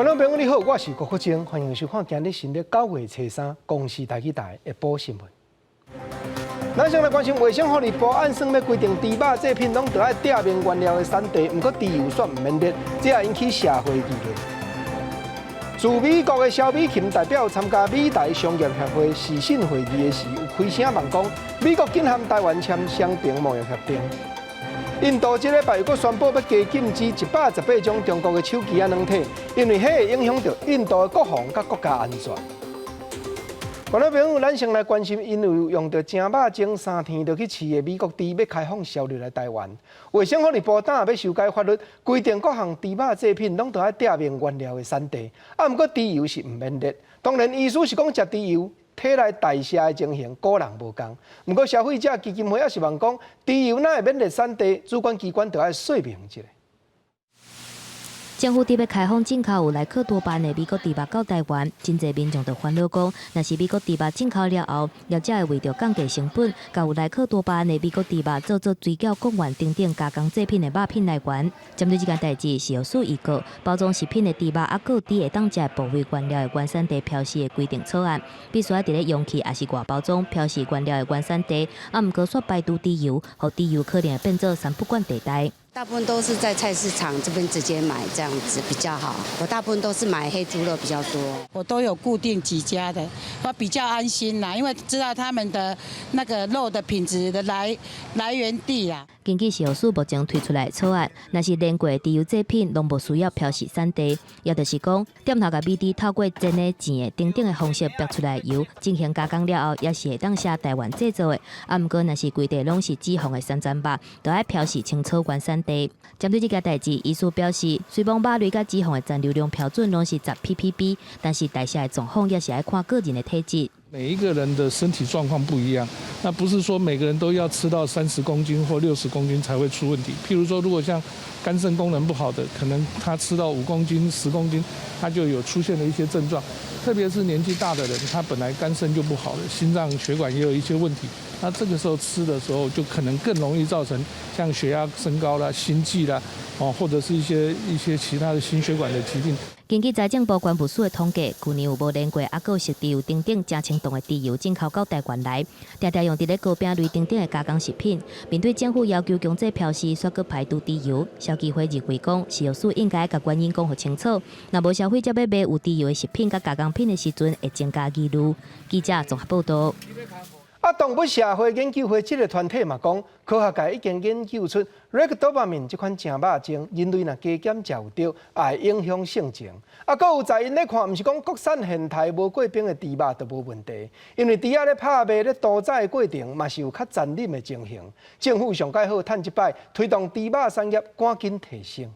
觀眾朋友你好，我是郭國晶，歡迎收看今日新曆9月初3公視台語台的下晡新聞。咱先來關心衛生福利部按算欲規定豬肉製品攏著愛注明原料的產地，毋過豬油煞毋免列，這也引起社會議論。駐美國的蕭美琴代表參加美台商業協會視訊會議的時，有開聲問講，美國緊和台灣簽雙重貿易協定。印度這禮拜又閣宣布欲加禁止118種中國的手機仔軟體，因為彼會影響著印度的國防佮國家安全。觀眾朋友，咱先來關心，因為用著正肉精3天就去飼的美國豬欲開放銷入來台灣。衛生福利部今欲修改法律，規定各項豬肉製品攏著愛注明原料的產地。啊，毋過豬油是毋免列。當然，醫師是講食豬油體內代謝的情形，個人無仝。毋過消費者基金會也是問講，豬油哪會免列產地？主管機關著愛說明一下。政府佇欲開放進口有萊克多巴胺的美國豬肉到台灣，真濟民眾就煩惱講，若是美國豬肉進口了後，業者會為著降低成本，共有萊克多巴胺的美國豬肉做做水餃、貢丸等等加工製品的肉品來源。針對這件代誌，食藥署預告，包裝食品的豬肉猶閣有豬會當食部位原料的原產地標示的規定草案，必須愛佇咧容器抑是外包裝標示原料的原產地，啊，毋過煞排除豬油，予豬油可能會變做三不管地帶。大部分都是在菜市場這邊直接買，這樣子比較好。我大部分都是買黑豬肉比較多。我都有固定幾家的，我比較安心啦，因為知道他們的那個肉的品質的來源地啦。根據食藥署目前推出來的草案，若是連過的豬油製品攏無需要標示產地，也就是講，店頭共美豬透過煎的、煎的等等的方式逼出來的油進行加工了後，也是會當寫台灣製造的。啊，毋過若是規塊攏是脂肪的三層肉，就愛標示清楚原產地。針對這件代誌，醫師表示，雖罔肉類佮脂肪的殘留量標準攏是10 ppb，但是代謝的狀況也是愛看個人的體質。每一個人的身體狀況不一樣，那不是說每個人都要吃到30公斤或60公斤才會出問題。譬如說，如果像肝腎功能不好的，可能他吃到5公斤、10公斤，他就有出現了一些症狀。特別是年紀大的人，他本來肝腎就不好了，心臟血管也有一些問題，那這個時候吃的時候就可能更容易造成像血壓升高啦、心悸啦，哦，或者是一些其他的心血管的疾病。根據財政部關務署的統計，去年有無煉過猶閣有食豬油等等誠清凍的豬油進口到台灣來，定定用佇咧糕餅類等等的加工食品。面對政府要求強制標示，煞閣排除豬油，消基會認為講，食藥署應該共原因講予清楚，若無消費者欲買有豬油的食品佮加工品的時陣，會增加疑慮。記者綜合報道。啊，動物社會研究會這個團體嘛講，科學界已經研究出 ractopamine 這款正肉精，人類若加減食有著，也會影響性情。啊，閣有在𪜶咧看，毋是講國產現刣無過冰的豬肉就無問題，因為豬仔咧拍賣咧屠宰的過程嘛是有較殘忍的情形。政府上蓋好趁這擺推動豬肉產業趕緊提升。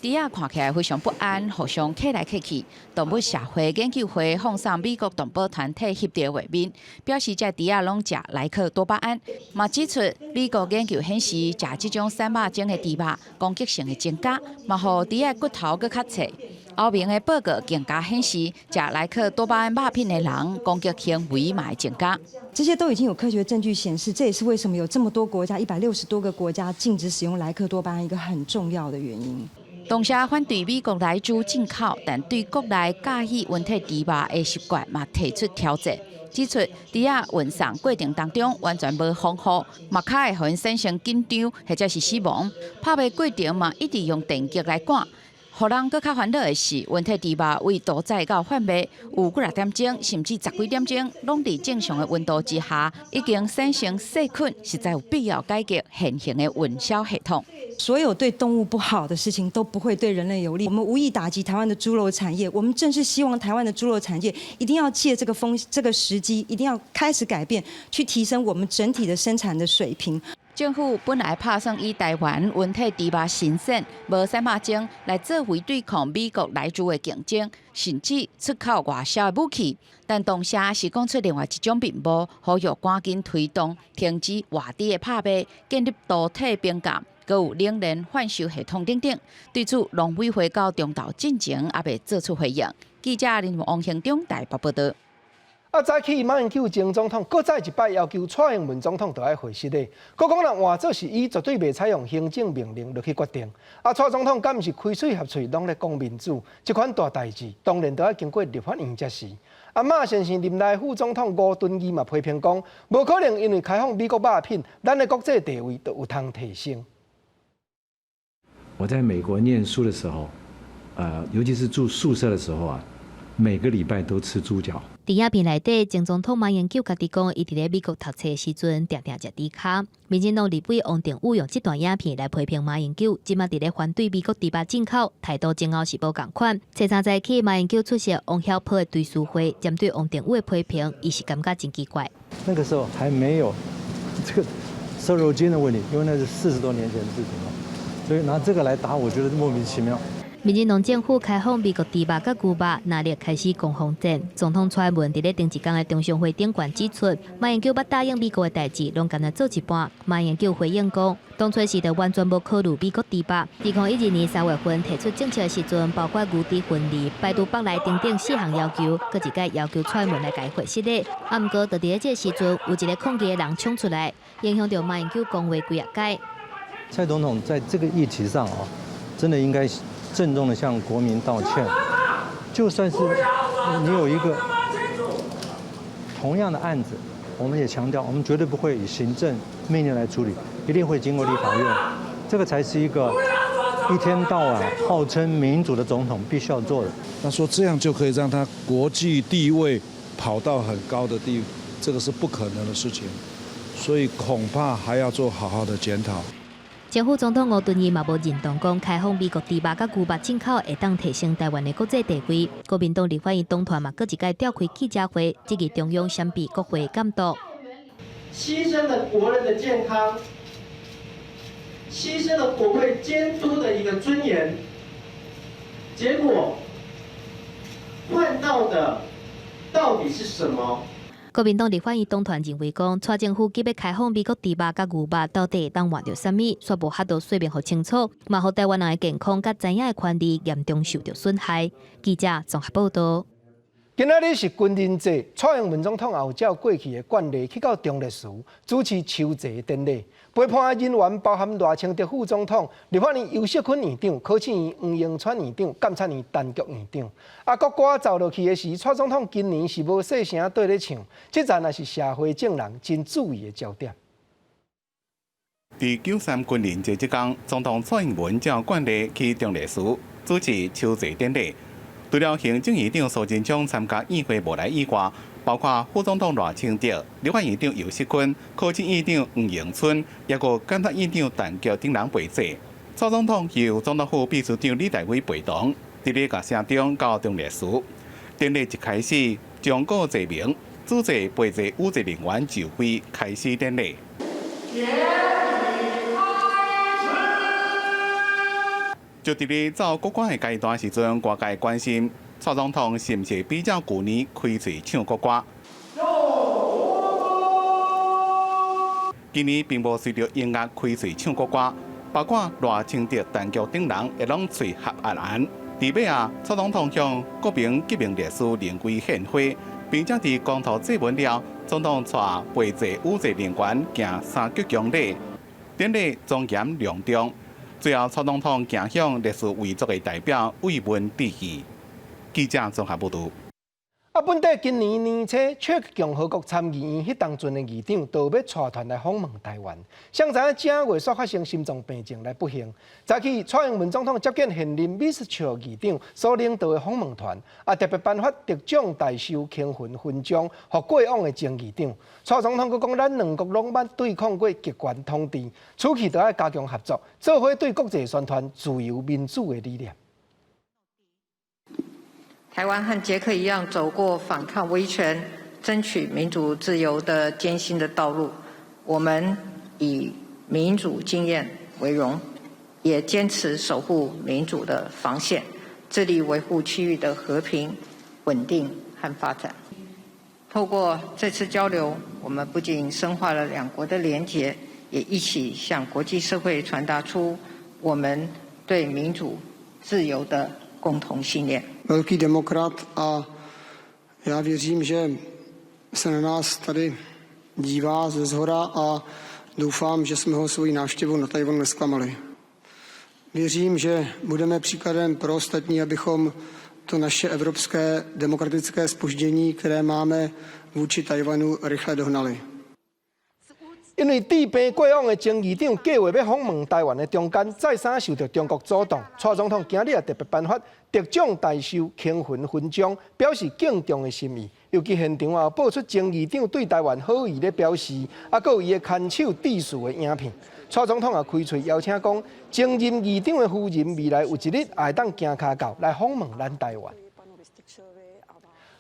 豬仔看起來非常不安，互相客來客去。動物社會研究會放送美國動保團體翕著畫面，表示這豬仔攏食萊克多巴胺，嘛指出美國研究顯示，食這種瘦肉精的豬肉攻擊性會增加，嘛予豬仔骨頭閣較脆。歐盟的報告更加顯示，食萊克多巴胺肉品的人攻擊行為嘛會增加。這些都已經有科學證據顯示，這也是為什麼有這麼多國家，160多個國家禁止使用萊克多巴胺一個很重要的原因。同時反對美國萊豬進口，但對國內佮意溫體豬肉的習慣嘛提出挑戰，指出豬仔運送過程當中完全無防護，嘛較會予𪜶產生緊張或者是死亡。拍賣過程嘛一直用電擊來趕，予人閣較煩惱的是，溫體豬肉為屠宰到販賣有幾若點鐘，甚至十幾點鐘，攏佇正常的溫度之下，已經產生細菌，實在有必要改革現行的運銷系統。所有對動物不好的事情都不會對人類有利。我們無意打擊台灣的豬肉產業，我們正是希望台灣的豬肉產業一定要借這個風這個時機，一定要開始改變，去提升我們整體的生產的水平。政府本來拍算以台灣溫體豬肉新鮮、無瘦肉精來作為對抗美國萊豬的競爭，甚至出口外銷的武器。但同時是講出另外一種面目，呼籲趕緊推動停止活豬的拍賣，建立屠體冰鑑，閣有冷鏈販售系統等等。對此，農委會到中晝進前猶未做出回應。記者林王興中台北報道。啊，早起馬英九前總統閣再一擺要求蔡英文總統著愛回失禮，閣講若換做是伊，絕對袂採用行政命令落去決定。啊，蔡總統敢毋是開喙合喙攏咧講民主，這款大代誌當然著愛經過立法院才是。啊，馬先生任內副總統吳敦義嘛批評講，無可能因為開放美國肉品，咱的國際地位就有通提升。我在美國念書的時候，尤其是住宿舍的時候啊，每個禮拜都吃豬腳。佇影片內底，前總統馬英九家己講，伊佇咧美國讀冊的時陣，定定食豬跤。民進黨立委王定宇用這段影片來批評馬英九，這馬佇咧反對美國豬肉進口，態度前後是無仝款。初三早起，馬英九出席王曉波的追思會，針對王定宇的批評，伊是感覺真奇怪。那個時候還沒有這個瘦肉精的問題，因為那是40多年前的事情了，所以拿這個來打，我覺得莫名其妙。民進黨政府開放美國豬肉佮牛肉，若咧開始攻防戰。總統蔡英文佇咧頂一工的中常會頂懸指出，馬英九捌答應美國的代誌，攏干焦做一半。馬英九回應講，當初時就完全無考慮美國豬肉。2012年3月份提出政策的時陣，包括牛豬分離、排除腹內等等四項要求，閣一擺要求蔡英文來共伊回實咧。啊，毋過就佇咧這個時陣，有一個抗議的人衝出來，影響著馬英九講話幾仔擺。蔡總統在這個議題上啊，真的應該鄭重的向國民道歉。就算是你有一個同樣的案子，我們也強調，我們絕對不會以行政命令來處理，一定會經過立法院。這個才是一個一天到晚號稱民主的總統必須要做的。他說這樣就可以讓他國際地位跑到很高的地，這個是不可能的事情，所以恐怕還要做好好的檢討。前副總統吳敦義嘛無認同講開放美國豬肉佮牛肉進口會當提升台灣的國際地位。國民黨立法院黨團嘛，閣一擺召開記者會，質疑中央閃避國會監督，犧牲了國人的健康，犧牲了國會監督的一個尊嚴，結果換到的到底是什麼？國民黨立法院黨團認為講，蔡政府急欲開放美國豬肉佮牛肉，到底會當換著啥物？煞無法度說明予清楚，嘛予台灣人的健康佮知影的權利嚴重受著損害。記者綜合報導。今仔日是軍人節，蔡英文總統也有照過去的慣例，去到忠烈祠主持秋祭典禮。陪伴的人員包含賴清德副總統、立法院游錫堃院長、考試院黃榮川院長、監察院陳菊院長。啊，國歌奏落去的時，蔡總統今年是無細聲綴咧唱，這陣也是社會眾人真注意的焦點。佇9/3軍人節這工，總統蔡英文照慣例去忠烈祠主持秋祭典禮。除了行政院長蘇貞昌參加宴會無來以外，包括副總統賴清德、立法院長游錫堃、考試院長黃榮春，抑閣監察院長陳菊等人陪祭。蔡總統由總統府秘書長李大威陪同，佇禮樂聲中到忠烈祠。典禮一開始，鐘鼓齊鳴，主祭陪祭武職人員就位開始典禮。典禮開始。就佇咧奏國歌的階段時陣，外界關心蔡總統是毋是比照舊年開喙唱國歌。今年並無隨著音樂開喙唱國歌，包括賴清德、陳菊等人會攏喙合絚絚。佇尾仔，蔡總統向國民革命烈士靈龜獻花，並且佇光頭祭文了，總統帶陪祭武職人員行三鞠躬禮，典禮莊嚴隆重。最後，蔡總統行向烈士遺族的代表慰問致意。記者綜合報導。啊，本底今年年初，捷克共和國參議院彼當陣的議長就欲帶團來訪問台灣，誰知影正月煞發生心臟病症來不幸。早起蔡英文總統接見現任米斯切議長所領導的訪問團，啊特別頒發特種大綬銓魂勳章，予過往的前議長。蔡總統閣講，咱兩國攏捌對抗過極權統治，此去著愛加強合作，做伙對國際宣傳自由民主的理念。台灣和捷克一樣，走過反抗威權、爭取民主自由的艱辛的道路。我們以民主經驗為榮，也堅持守護民主的防線，致力維護區域的和平、穩定和發展。透過這次交流，我們不僅深化了兩國的連結，也一起向國際社會傳達出我們對民主自由的共同信念。 Velký demokrat a já věřím, že Se na nás tady dívá ze shora a doufám, že jsme ho svojí návštěvou na Tchaj-wanu nezklamali. Věřím, že budeme příkladem pro ostatní, abychom to naše evropské demokratické zpoždění, které máme vůči Tchaj-wanu, rychle dohnali. 因為治病過往的前議長計劃欲訪問臺灣的中間，再三受著中國阻擋。蔡總統今日也特別頒發特種大綬興奮勳章，表示敬重的心意。尤其現場也有播出前議長對臺灣好意的表示，啊，閣有伊的牽手致辭的影片。蔡總統也開喙邀請講，前任議長的夫人未來有一日也會當行跤到來訪問咱臺灣。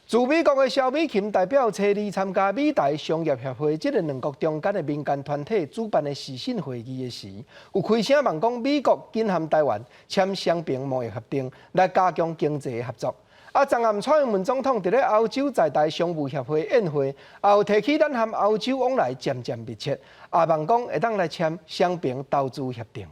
駐美國的蕭美琴代表初二參加美台商業協會這个兩國中間的民間團體主辦的視訊會議的時，有開聲望講美國緊和臺灣簽雙邊貿易協定來加強經濟合作。啊，昨暗蔡英文總統佇咧歐洲在台商務協會宴會，也有提起咱和歐洲往來漸漸密切，也望講會當來簽雙邊投資協定。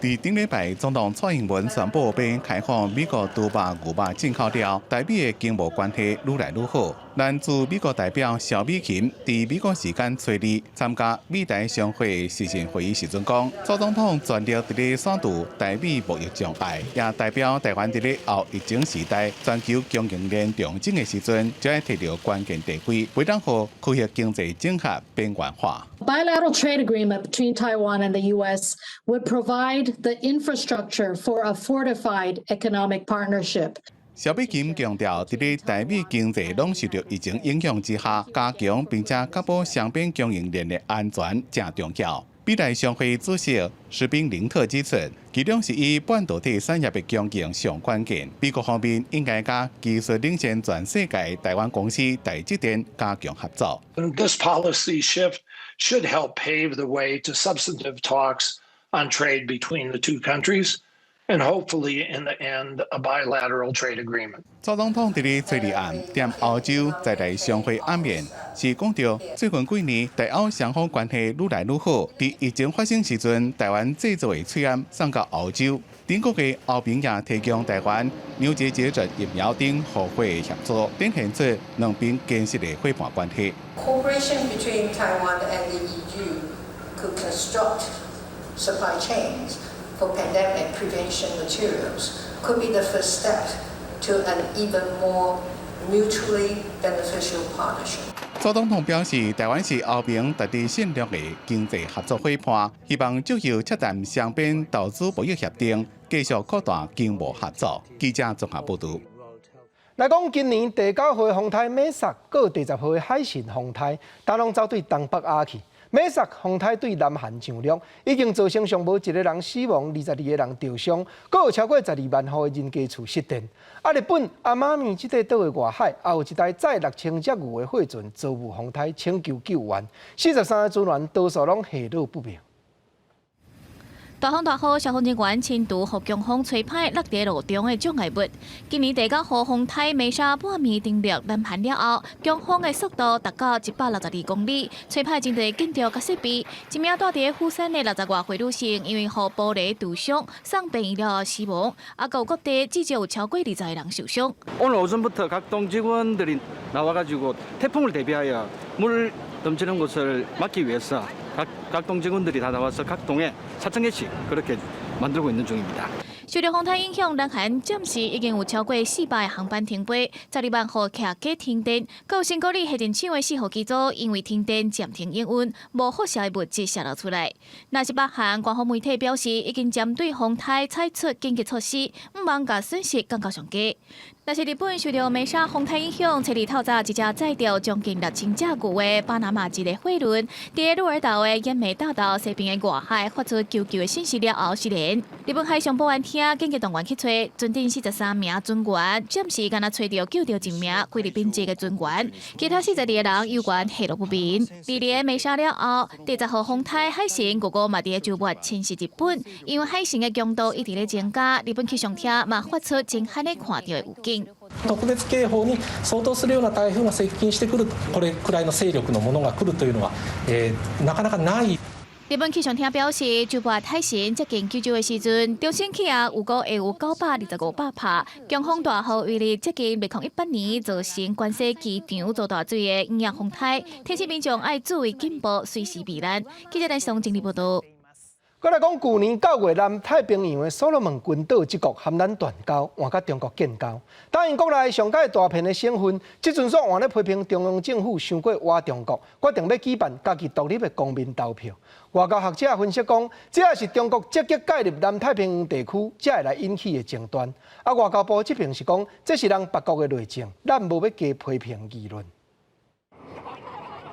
佇頂禮拜，總統蔡英文宣布欲開放美國豬肉、牛肉進口了，台美的經貿關係愈來愈好。咱駐美國代表蕭美琴佇美國時間初二參加美台商會視訊會議時陣講，蔡總統全力佇咧掃除台美貿易障礙，也代表臺灣佇咧後疫情時代全球供應鏈重整的時陣，將會提著關鍵地位，袂當予區域經濟整合邊緣化。 Bilateral trade agreement between Taiwan and the U.S. would provide the infrastructure for a fortified economic partnership. 蕭美琴強調，佇咧台美經濟攏受著疫情影響之下，加強並且確保雙邊供應鏈的安全誠重要。美台商會主席史賓林特指出，其中是以半導體產業的供應上關鍵。美國方面應該佮技術領先全世界臺灣公司台積電加強合作。 This policy shift should help pave the way to substantive talks on trade between the two countries, and hopefully, in the end, a bilateral trade agreement. 蔡總統佇咧初二暗踮歐洲在台商會暗面，是講著最近幾年台歐雙方關係愈來愈好。佇疫情發生時陣，臺灣製造的喙罨送到歐洲，頂個月歐盟也提供臺灣兩劑接種疫苗等互惠協助，展現出兩邊堅實的夥伴關係。 Cooperation between Taiwan and the EU could construct supply chains for pandemic prevention materials, could be the first step to an even more mutually beneficial partnership. 蔡總統表示，臺灣是歐盟值得信賴的經濟合作夥伴，希望藉由洽談雙邊投資貿易協定，繼續擴大經貿合作。記者綜合報導。來講今年第九號風颱馬薩，閣第10號海神風颱，都攏走對東北亞去。馬薩風颱對南韓上陸，已經造成上無一個人死亡，22個人著傷，閣有超過12萬戶的人家厝失電。啊，日本奄美這塊島的外海，也有一台載6000隻牛的貨船遭遇風颱，請求救援。43個船員多數攏下落不明。大風大雨，消防人員清除予強風吹歹落佇路中的障礙物。今年第九號風颱瑪莎半暝登陸南韓了後，強風的速度達到162公里，吹歹真濟建築佮設備。一名蹛佇釜山的60外歲女性，因為予玻璃撞傷，送病院了後死亡。啊，閣有各地至少有超過20個人受傷。 오늘 오전부터 각동 직원들이 나와가지고 태풍을 대비하여 물 넘치는 곳을 막기 위해서 각, 각동 직원들이 다 나와서 각 동에 4천 개씩 그렇게 만들고 있는 중입니다. 受著風颱影響，南韓暫時已經有超過400個航班停飛，12萬戶徛家停電。閣有新高里核電廠的四號機組因為停電暫停營運，無輻射的物質洩漏出來。若是北韓官方媒體表示，已經針對風颱採取緊急措施，毋望共損失降到上低。若是日本受著瑪莎風颱影響，初二透早一隻載著將近6000隻牛的巴拿馬籍的貨輪，佇鹿兒島的奄美大島西邊的外海發出求救的信息了後失聯。日本海上保安廳緊急動員去揣，船頂43名船員，暫時干焦揣著救著一名菲律賓籍的船員，其他42個人猶原下落不明。佇咧瑪莎了後，第10號風颱海神預估嘛佇週末侵襲日本，因為海神的強度一直咧增加，日本氣象廳嘛發出真罕咧看著的預警。特別警報に相当するような台風が接近してくる、これくらいの勢力のものが来るというのは、なかなかない。日本氣象廳表示，周末海神接近九州的時陣，中心氣壓預估會有925百帕，強風大雨威力接近2018年造成關西機場做大水的雨風台，提醒民眾愛注意警報，隨時避難。記者來上整理報道。閣來講，舊年9月，南太平洋的所羅門群島這國含咱斷交，換佮中國建交。答應國內上蓋大片的省份，這陣煞換咧批評中央政府傷過倚中國，決定欲舉辦家己獨立的公民投票。外交學者分析講，這也是中國積極介入南太平洋地區，才會來引起的爭端。啊，外交部這邊是講，這是人別國的內政，咱無欲加批評議論。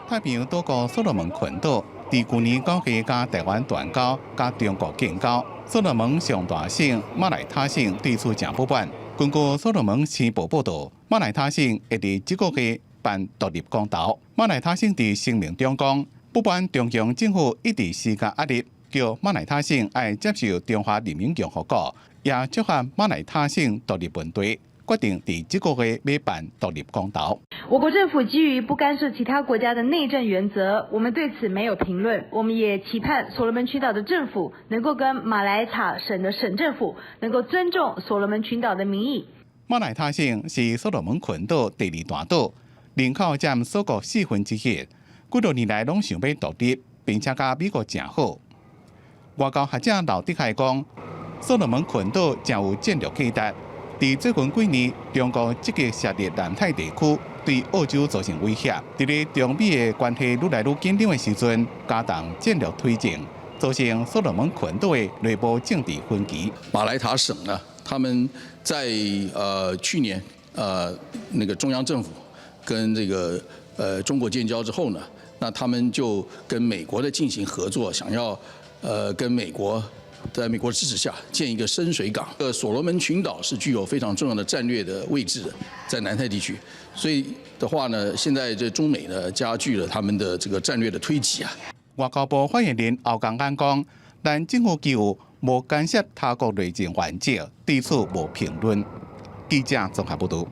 太平洋島國所羅門群島，佇舊年9月佮台灣斷交，佮中國建交。所羅門上大省馬來塔省對此誠不滿。根據所羅門時報報導，馬來塔省會佇這個月辦獨立公投。馬來塔省佇聲明中講，不滿中央政府一直施加壓力，叫馬來塔省愛接受中華人民共和國，也觸犯馬來塔省獨立問題。決定佇這個月欲辦獨立公投。我國政府基於不干涉其他國家的內政原則，我們對此沒有評論。我們也期盼所羅門群島的政府能夠跟馬來塔省的省政府能夠尊重所羅門群島的民意。馬來塔省是所羅門群島第二大島，人口佔所國1/4，幾多年來攏想欲獨立，並且佮美國誠好。外交學者劉德海講，所羅門群島誠有戰略價值。佇最近幾年，中國積極涉入南太地區，對澳洲造成威脅。佇咧中美的關係愈來愈緊張的時陣，加重戰略推進，造成所羅門群島的內部政治分歧。馬來塔省呢，他們在去年那個中央政府跟這個中國建交之後呢，那他們就跟美國的進行合作，想要跟美國。在美國支持下建一個深水港。所羅門群島是具有非常重要的戰略的位置的，在南太地區，所以的話呢，現在這中美呢加劇了他們的這個戰略的推擠啊。外交部發言人歐江安講，咱政府基於無干涉他國內政原則，對此無評論。記者綜合報導。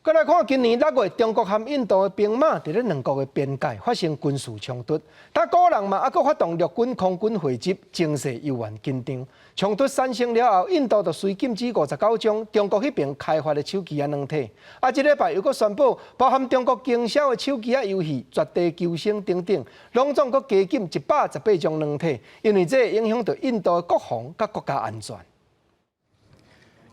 閣來看，今年6月，中國和印度的兵馬佇咧兩國的邊界發生軍事衝突，他個人嘛，猶閣發動陸軍、空軍會集，情勢猶原緊張。衝突產生了後，印度就隨禁止59種中國彼邊開發的手機仔軟體。啊，這禮拜又閣宣布，包含中國經銷的手機仔遊戲、絕地求生等等，攏總閣加禁118種軟體，因為這會影響著印度的國防佮國家安全。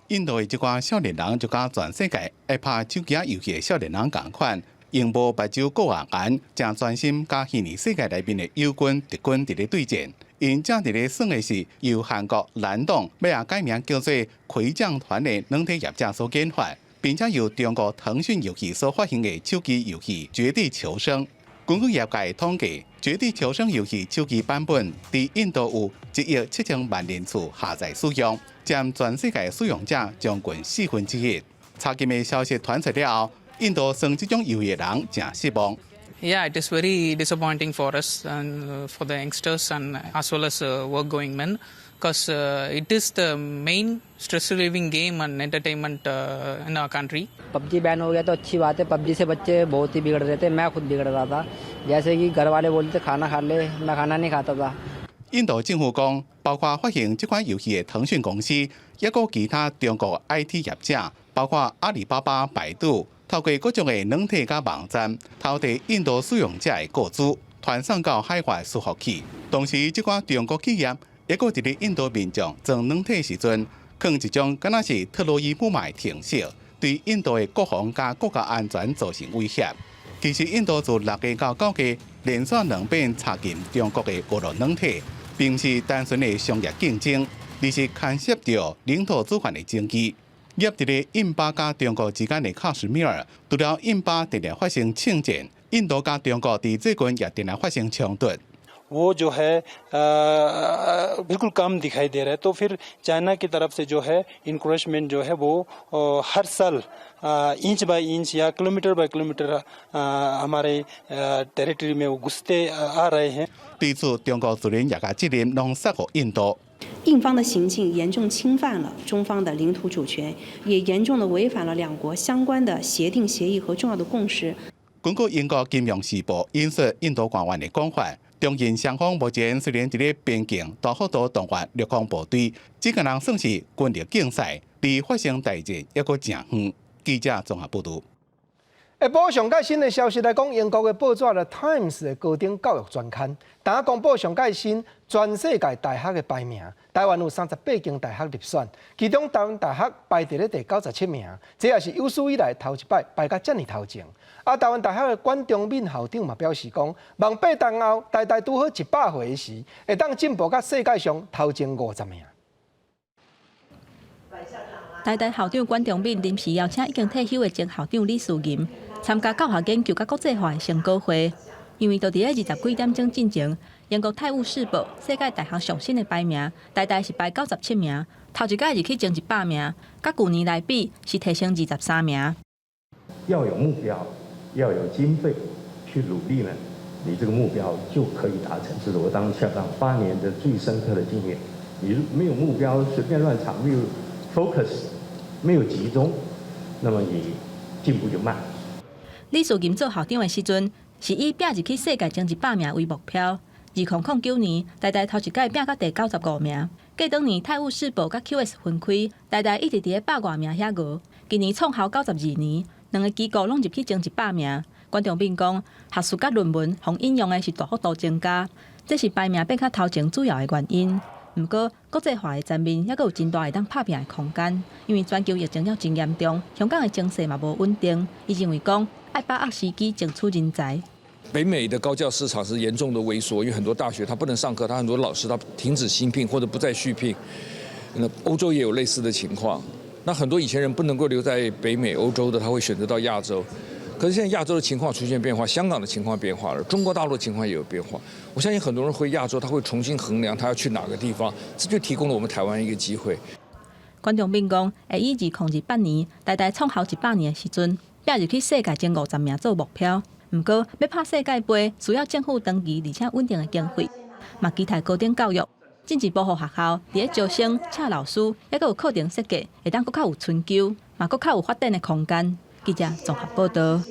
印度的這寡少年人就佮全世界愛拍手機仔遊戲的少年人仝款，用無目睭顧眼緣，誠專心佮虛擬世界內面的友軍、敵軍佇咧對戰。𪜶正佇咧耍的是由韓國藍洞欲改名叫做葵將團的軟體業者所研發，並且由中國騰訊遊戲所發行的手機遊戲《絕地求生》。根據業界統計，《絕地求生》遊戲手機版本佇印度有1億7千萬人次下載使用，佔全世界使用者將近1/4。查禁的消息傳出了後，印度耍這種遊戲的人誠失望。 Yeah, it is very disappointing for us and for the youngsters and as well as work-going men, because it is the main stress-relieving game and entertainment in our country. PUBG ban हो गया तो अच्छी बात है। PUBG से बच्चे बहुत ही बिगड़ रहे थे, मैं खुद बिगड़ रहा था। जैसे कि घर वाले बोलते खाना खा ले, मैं खाना नहीं खाता था。印度政府講，包括發行這款遊戲的騰訊公司，抑閣其他中國 IT 業者，包括阿里巴巴、百度，透過各種的軟體佮網站，偷提印度使用者的個資，傳送到海外伺服器。同時，這寡中國企業抑閣佇咧印度民眾裝軟體時陣，囥一種敢若是特洛伊木馬的程式，對印度的國防佮國家安全造成威脅。其實，印度自6月到9月連續兩遍查禁中國的網路軟體，並毋是單純的商業競爭，而是牽涉著領土主權的爭議。夾佇咧印巴佮中國之間的喀什米爾，除了印巴定定發生槍戰，印度佮中國佇最近也定定發生衝突。 वो जो है बिल्कुल कम दिखाई दे रहा है, तो फिर चाइना की तरफ से जो है इंक्रोचमेंट जो है वो हर साल inch by inch या kilometre by kilometre हमारे टेरिटरी में वो घुसते आ रहे हैं。對此，中國自然也共責任攏卸予印度。印方的行徑嚴重侵犯了中方的領土主權，也嚴重的違反了兩國相關的協定協議和重要的共識。根據英國金融時報引述印度官員的講法，中印雙方目前雖然佇咧邊境大幅度動員陸空部隊，這敢若算是軍力競賽，離發生大戰猶閣誠遠。記者綜合報導。下晡上蓋新的消息來講，英國的報紙《The Times》的高等教育專刊，今公布上蓋新全世界大學的排名，台灣有38間大學入選，其中台灣大學排佇咧第97名，這也是有史以來頭一擺排甲遮爾頭前。啊，台灣大學的管中閔校長嘛表示講，望8冬後台大拄好100歲時，會當進步到世界上頭前50名。台大校長管中閔臨時邀請已經退休的前校長李士吟參加教學研究佮國際化的成果會，因為就佇咧20幾點鐘進前，英國泰晤士報世界大學上新的排名，台大是排97名，頭一擺入去前100名，佮舊年來比是提升23名。要有目標，要有經費去努力呢，你這個目標就可以達成。這是我當校長8年的最深刻的經驗。你沒有目標，隨便亂闖，沒有 focus，沒有集中，那麼你進步就慢。李士吟做校長的時陣，是以拼入去世界前100名為目標。2009年，台大頭一擺拼到第95名。過當年泰晤士報佮 QS 分開，台大一直佇咧百外名遐熬。今年創校92年，兩个機構攏入去前100名。管中閔講，學術佮論文予引用的是大幅度增加，這是排名變較頭前主要的原因。毋過，國際化的層面猶閣有真大會當拍拚的空間，因為全球疫情猶真嚴重，香港的情勢嘛無穩定。伊認為講，愛把握時機爭取人才。北美的高教市場是嚴重的萎縮，因為很多大學它不能上課，它很多老師他停止新聘或者不再續聘。那歐洲也有類似的情況。那很多以前人不能夠留在北美、歐洲的，他會選擇到亞洲。可是現在亞洲的情況出現變化，香港的情況變化了，中國大陸的情況也有變化。我相信很多人回亞洲，他會重新衡量他要去哪個地方，這就提供了我們台灣一個機會。管中閔講，會以2028年台大創校100年的時陣，拼入去世界前50名做目標。毋過，欲拍世界盃，需要政府長期而且穩定的經費，嘛期待高等教育進一步予學校佇咧招生、請老師，猶閣有課程設計，會當閣較有春秋，嘛閣較有發展的空間。記者綜合報導。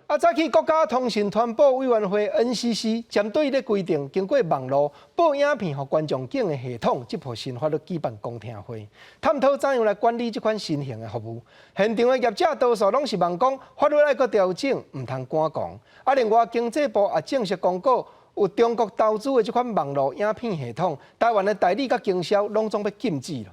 啊，早起國家通訊傳播委員會 NCC 針對咧規定，經過網路播影片予觀眾景的系統，這部新法律舉辦公聽會，探討怎樣來管理這款新型的服務。現場的業者多數攏是望講法律愛閣調整，毋通趕狂。啊，另外經濟部也正式公告，有中國投資的這款網路影片系統，台灣的代理佮經銷攏總欲禁止囉。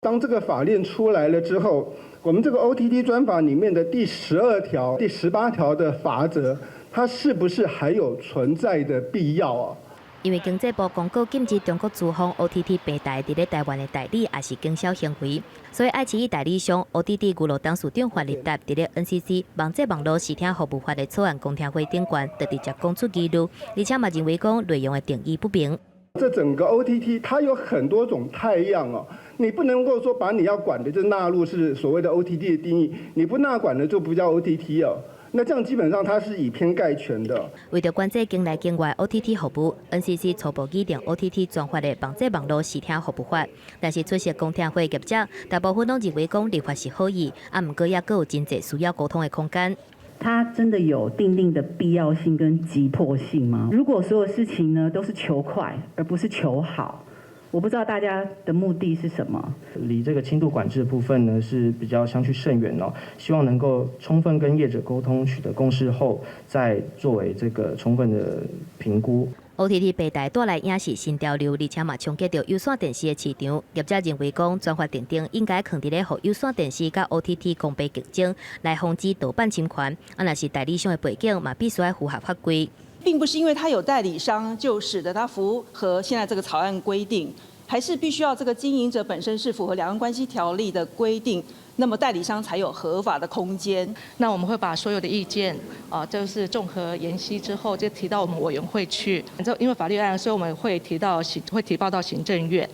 當這個法令出來了之後，我們這個 OTT 專法裡面的第12條、第18條的罰則，它是不是還有存在的必要啊？因為經濟部公告禁止中國資方 OTT 平台佇咧台灣的代理抑是經銷行為，所以愛奇藝代理商 OTT 娛樂董事長范立達佇咧 NCC 網際網路視聽服務法的草案公聽會頂懸，就直接講出疑慮，而且嘛認為講內容的定義不明。這整個 OTT 它有很多種態樣哦，你不能夠說把你要管的就納入是所謂的 OTT 的定義，你不納管的就不叫 OTT 哦。那這樣基本上它是以偏概全的。為著管制境內境外 OTT 服務，NCC 初步擬定 OTT 專法的網際網路視聽服務法，但是出席公聽會業者大部分攏認為講立法是好意，啊，毋過猶閣有真濟需要溝通的空間。它真的有訂定的必要性跟急迫性嗎？如果所有事情呢都是求快而不是求好，我不知道大家的目的是什麼。離這個輕度管制的部分呢是比較相去甚遠哦，希望能夠充分跟業者溝通，取得共識後，再作為這個充分的評估。 OTT 平台帶來影視新潮流，而且嘛衝擊著有線電視的市場。業者認為講，專法訂定應該囥佇咧，予有線電視佮 OTT 公平競爭，來防止盜版侵權。啊，若是代理商的背景嘛，必須愛符合法規。並不是因為他有代理商就使得他符合現在這個草案規定，還是必須要這個經營者本身是符合兩岸關係條例的規定，那麼代理商才有合法的空間。那我們會把所有的意見啊，就是綜合研析之後，就提到我們委員會去。就因為法律案，所以我們會提到行，會提報到行政院。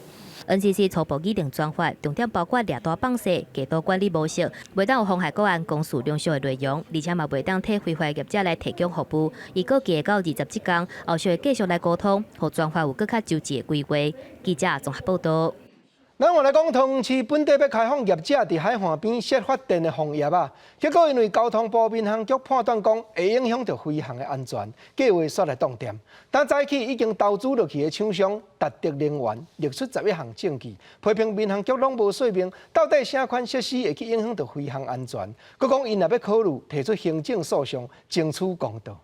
NCC 初步擬定專法，重點包括掠大放細、過度管理模式，袂當有妨害國安公司良俗的內容，而且嘛袂當替非法業者來提供服務。預估計到27工，後續會繼續來溝通，予專法有閣較周詳的規劃。記者綜合報導。咱換來講，桃園市本底欲開放業者佇海岸邊設發電的風業啊，結果因為交通部民航局判斷講會影響著飛航的安全，計劃煞來凍定。但早起已經投資落去的廠商達德能源列出11項證據，批評民航局攏無說明到底啥款設施會去影響著飛航安全，閣講𪜶若欲考慮提出行政訴訟，爭取公道。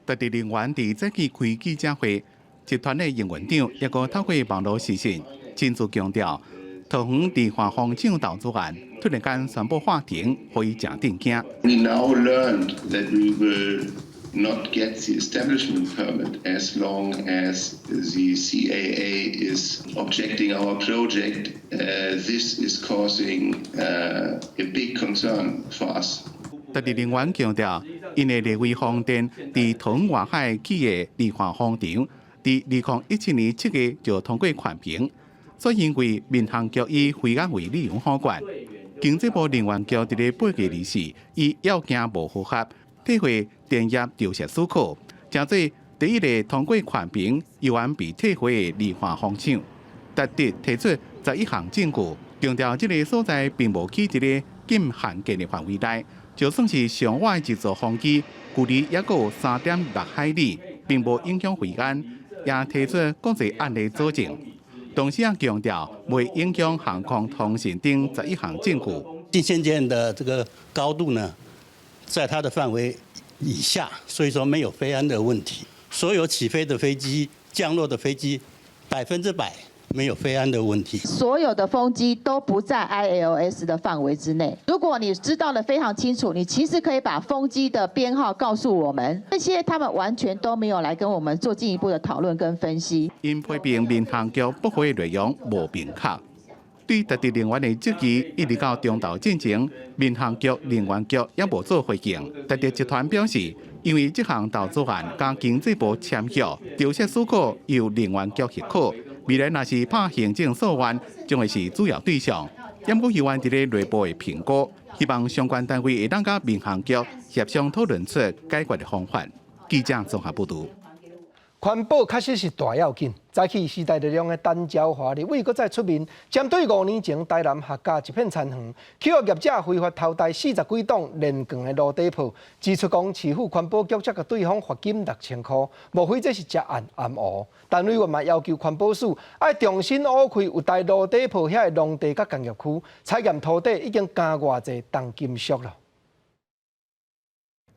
達德能源佇早起開記者會，集團的營運長抑閣透過網路視訊，親自強調，桃園離岸風場投資案突然間宣布喊停，予伊誠震驚。 We now learned that we will not get the establishment permit as long as the CAA is objecting our project. This is causing a big concern for us. 達德能源強調，𪜶的麗威風電佇桃園外海起的離岸風場，佇2017年7月就通過環評，所以因為民航局以飛安為理由否決。經濟部能源局佇咧8月24以要件無符合，退回電業調設許可，成做第一个通過環評猶原被退回的離岸風場。達德提出11項證據，強調這个所在並無起佇咧禁限電的範圍內。就算是上倚的一座風機，距離抑閣有3.6海里，並無影響飛安，也提出國際案例佐證。同時也強調，袂影響航空通信等11項證據。禁限電的這個高度呢，在它的範圍以下，所以說沒有飛安的問題。所有起飛的飛機、降落的飛機，100%沒有飛安的問題。所有的風機都不在 ILS 的範圍之內。如果你知道得非常清楚，你其實可以把風機的編號告訴我們。這些他們完全都沒有來跟我們做進一步的討論跟分析。𪜶批評民航局駁回內容無明確，對達德能源的質疑一直到中晝進前，民航局、能源局也無做回應。達德集團表示，因為這項投資案佮經濟部簽約，調設許可由能源局核可。未來若是拍行政訴願，將會是主要對象。毋過猶原佇咧內部的評估，希望相關單位會當佮民航局協商討論出解決的方法。記者綜合報導。環保確實是大要緊。早起時代力量的陳昭華立委閣再出面，針對5年前台南客家一片田園，去予業者非法偷刣40幾棟連墘的爐底鋪，指出講市府環保局才共對方罰金6000箍，莫非這是食案暗烏？陳委員嘛要求環保署愛重新挖開有刣爐底鋪遐个農地佮工業區，採驗土地已經加偌濟重金屬囉。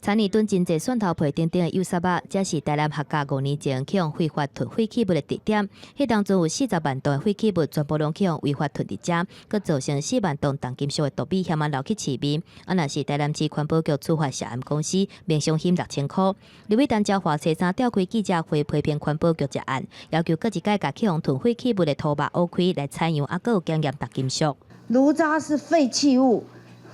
田裡囤真濟蒜頭皮等等的幼捒仔，這是台南客家5年前去予非法囤廢棄物的地點。彼當陣有40萬噸的廢棄物全部攏去予違法囤佇遮，閣造成4萬噸重金屬的毒米險仔流去市面。啊，若是台南市環保局處罰涉案公司民商險6000箍。立委陳昭華初三召開記者會批評環保局這案，要求閣一擺共去予囤廢棄物的土肉挖開來採樣，啊，閣有檢驗重金屬。爐渣是廢棄物，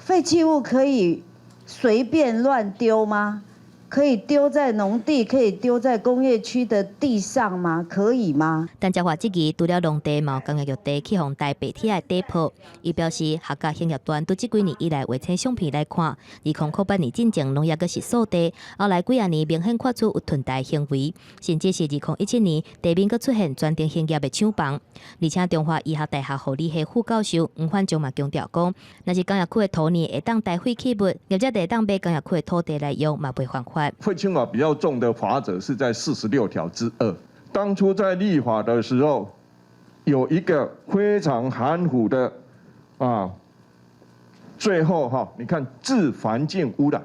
廢棄物可以隨便亂丟嗎？可以丟在農地，可以丟在工業區的地上嗎？可以嗎？陳昭華質疑，除了農地，嘛有工業用地去予刣白鐵的底鋪。伊表示，客家興業端對這幾年以來畫冊相片來看，2008年進前攏猶閣是素地，後來幾仔年明顯看出有囤刣行為，甚至是2017年地面閣出現專登興業的廠房。而且中華醫學大學護理系副教授黃焕忠嘛強調講，若是工業區的土地會當刣廢棄物，業者會當買工業區的土地來用，嘛袂犯法。廢棄物比較重的罰則是在46條之2。當初在立法的時候，有一個非常含糊的啊，最後哈，你看致環境污染，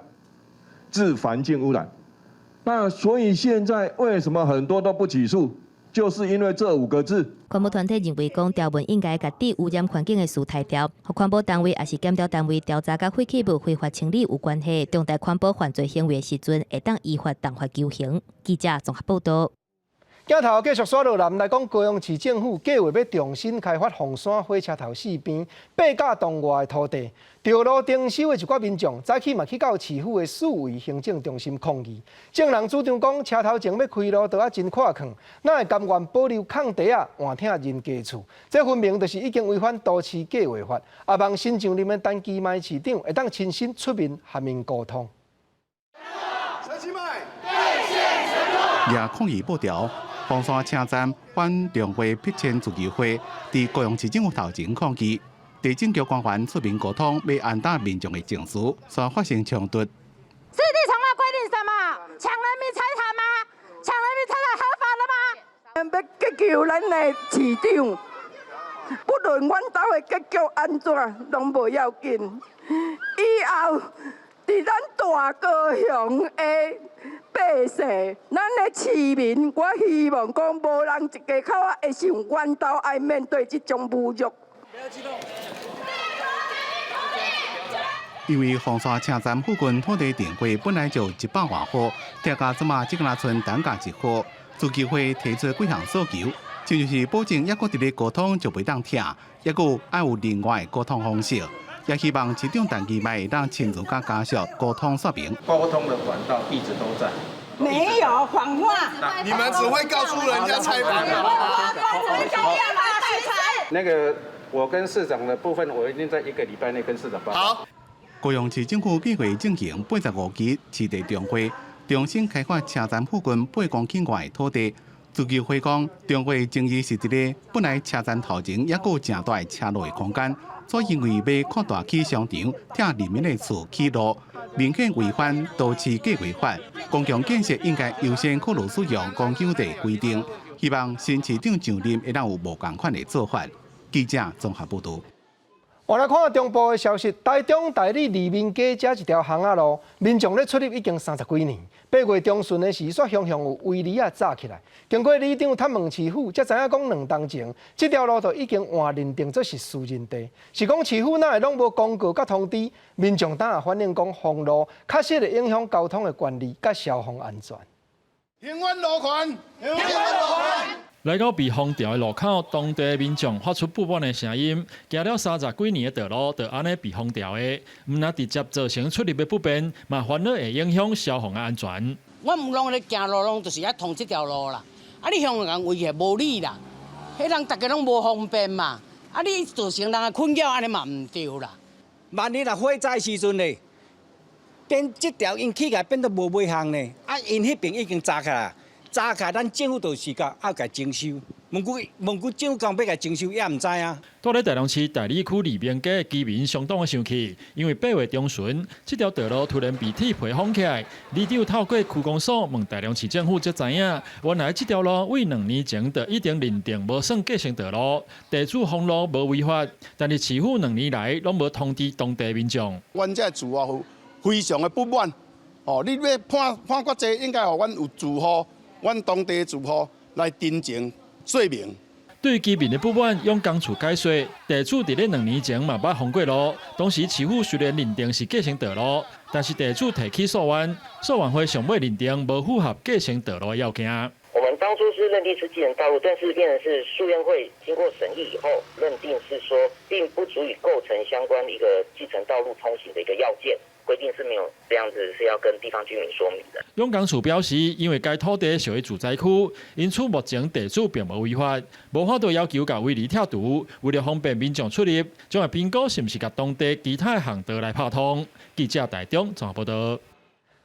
致環境污染。那所以現在為什麼很多都不起訴？就是因為這五個字。環保團體認為，講條文應該共致污染環境的事刣掉，予環保單位抑是檢調單位調查佮廢棄物非法清理有關係，重大環保犯罪行為的時陣，會當依法重罰求刑。記者綜合報導。鏡頭繼續煞落來，來講高雄市政府計劃欲重新開發鳳山火車頭四邊8甲洞外的土地，著路徵收的一寡民眾早起嘛去到市府的數位行政中心抗議。眾人主張講，車頭前欲開路都愛真闊曠，哪會甘願保留空地仔換拆人家厝？這分明就是已經違反都市計劃法。啊，望新上任的陳其邁市長會當親身出面和𪜶溝通。舉抗議布條。鳳山車站反重劃迫遷自救會佇高雄市政府頭前抗議，地政局官員出面溝通，欲安撫民眾的情緒，煞發生衝突。市地重劃規定什麼？搶人民財產嗎？搶人民財產合法了嗎？欲結救咱的市長，不論阮兜的結局按怎，攏無要緊。以後佇咱大高雄的百姓，咱的市民，我希望講無人一家口仔會像阮兜愛面對這種侮辱。因為鳳山車站附近土地重劃本來就一百外戶，疊加這馬這個賰單價一戶，自救會提出幾項訴求，親像是保證猶閣佇咧溝通就袂當拆，猶閣愛有另外溝通方式，也希望市長陳其邁會當親自佮家屬溝通說明。溝通的管道一直都在。沒有謊話。你們只會告訴人家拆房。那個我跟市長的部分，我一定在一個禮拜內跟市長報告。好。高雄市政府計劃進行85期市地重劃，重新開發車站附近8公頃外的土地。自救會講，重劃爭議是佇咧本來車站頭前猶閣有誠大的車路的空間，所以因為欲擴大起商場，拆人民的厝起路，明顯違反都市計劃法。公共建設應該優先考慮使用公有地規定。希望新市長上任會當有無仝款的做法。記者綜合報導。我來看中部的消息，台中大里利民街這一條巷仔路，民眾咧出入已經三十幾年。8月中旬的時，煞雄雄有圍籬仔紮起來。經過里長探問市府，才知影講兩冬前，這條路就已經換認定做是私人地。是講市府哪會攏無公告佮通知，民眾當也反映講封路確實會影響交通的權利佮消防安全。還阮路權，還阮路權。來到被封掉的路口，當地民眾發出不滿的聲音。行了三十幾年的道路，就按呢被封掉的，毋但直接造成出入的不便，嘛煩惱會影響消防的安全。阮毋攏咧行路，攏就是愛通這條路啦。啊，你向人圍起來無理啦，彼人逐家攏無方便嘛。啊，你造成人的困擾，按呢嘛毋對啦。萬一若火災時陣咧，變這條𪜶起來變做無尾巷咧，啊，𪜶彼邊已經紮起來。紮起來，咱政府就是共愛共徵收，毋過毋過政府講欲共徵收也毋知啊。蹛咧台中市大里區利民街的居民相當的生氣，因為8月中旬，這條道路突然被鐵皮封起來。里長透過區公所問台中市政府才知影，原來這條路為2年前就已經認定無算計程道路，地主封路無違法，但是市府兩年來攏無通知當地民眾。阮這住戶非常的不滿，哦，你欲判判決這應該予阮有住戶。阮當地住戶來陳情說明。對居民的不滿，用工處解說，地主佇咧2年前嘛捌封過路，當時市府雖然認定是計程道路，但是地主提起訴願，訴願會上尾認定無符合計程道路的要件。我們當初是認定是計程道路，但是變成是訴願會經過審議以後，認定是說並不足以構成相關一個計程道路通行的一個要件。規定是沒有這樣子，是要跟地方居民說明的。永工處表示，因為該土地屬於住宅區，因此目前地主並無違法，無法度要求共圍籬拆除。為了方便民眾出入，將會評估是毋是共當地其他巷道來拍通。記者台中綜合報導。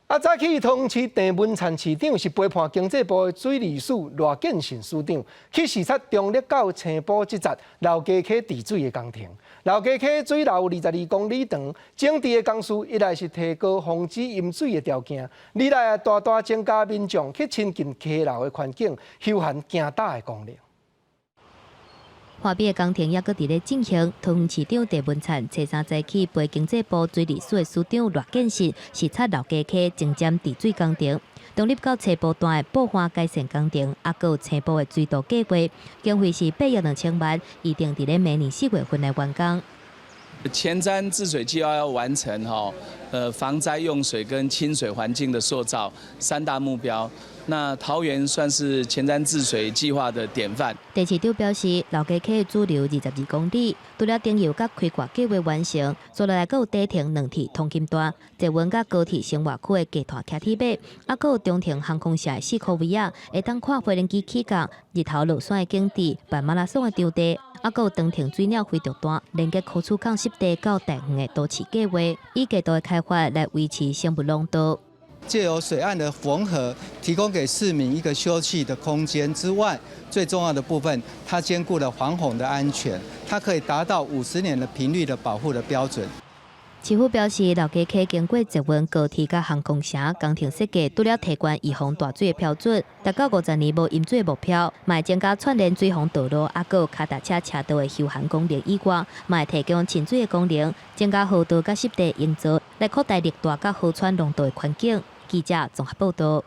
啊，早起桃園市鄭文燦市長是陪伴經濟部的水利署賴建信署長去視察中壢到青埔這節老街溪治水的工程。老街溪水流22公里長，整治的工序一來是提高防止淹水的條件，二來也大大增加民眾去親近溪流的環境、休閒行搭的功能。華美的工程猶閣佇咧進行，桃園市長鄭文燦初三早起陪經濟部水利署的署長賴建信視察老街溪前瞻治水工程，中壢到青埔段的布花改善工程，猶閣有青埔的水道計劃，經費是8億2千萬，預定佇咧明年4月份來完工。前瞻治水計劃要完成，吼，防災用水跟親水環境的塑造三大目標。那桃園算是前瞻治水計劃的典範。鄭市長表示，老街溪主流22公里，除了中游佮開闊計劃完成，接落來閣有短程兩鐵通勤段、捷運佮高鐵生活區的加大騎鐵馬，猶閣有中庭航空社的四箍圍仔，會當看飛行機起降、日頭落山的景致、辦馬拉松的場地，猶閣有長程水鳥飛渡段，連結柯厝港濕地到大園的都市計劃，以過度的開發來維持生物濃度。藉由水岸的縫合，提供給市民一個休憩的空間之外，最重要的部分，它兼顧了防洪的安全，它可以達到50年的頻率的保護的標準。市府表示，老街溪經過捷運、高鐵佮航空城工程設計，除了提懸預防大水的標準，達到50年無淹水目標，嘛會增加串聯水防道路，抑閣有跤踏車車道的休閒功能以外，嘛會提供親水的功能，增加河道佮濕地營造，來擴大綠帶佮河川廊道的環境。記者綜合報道。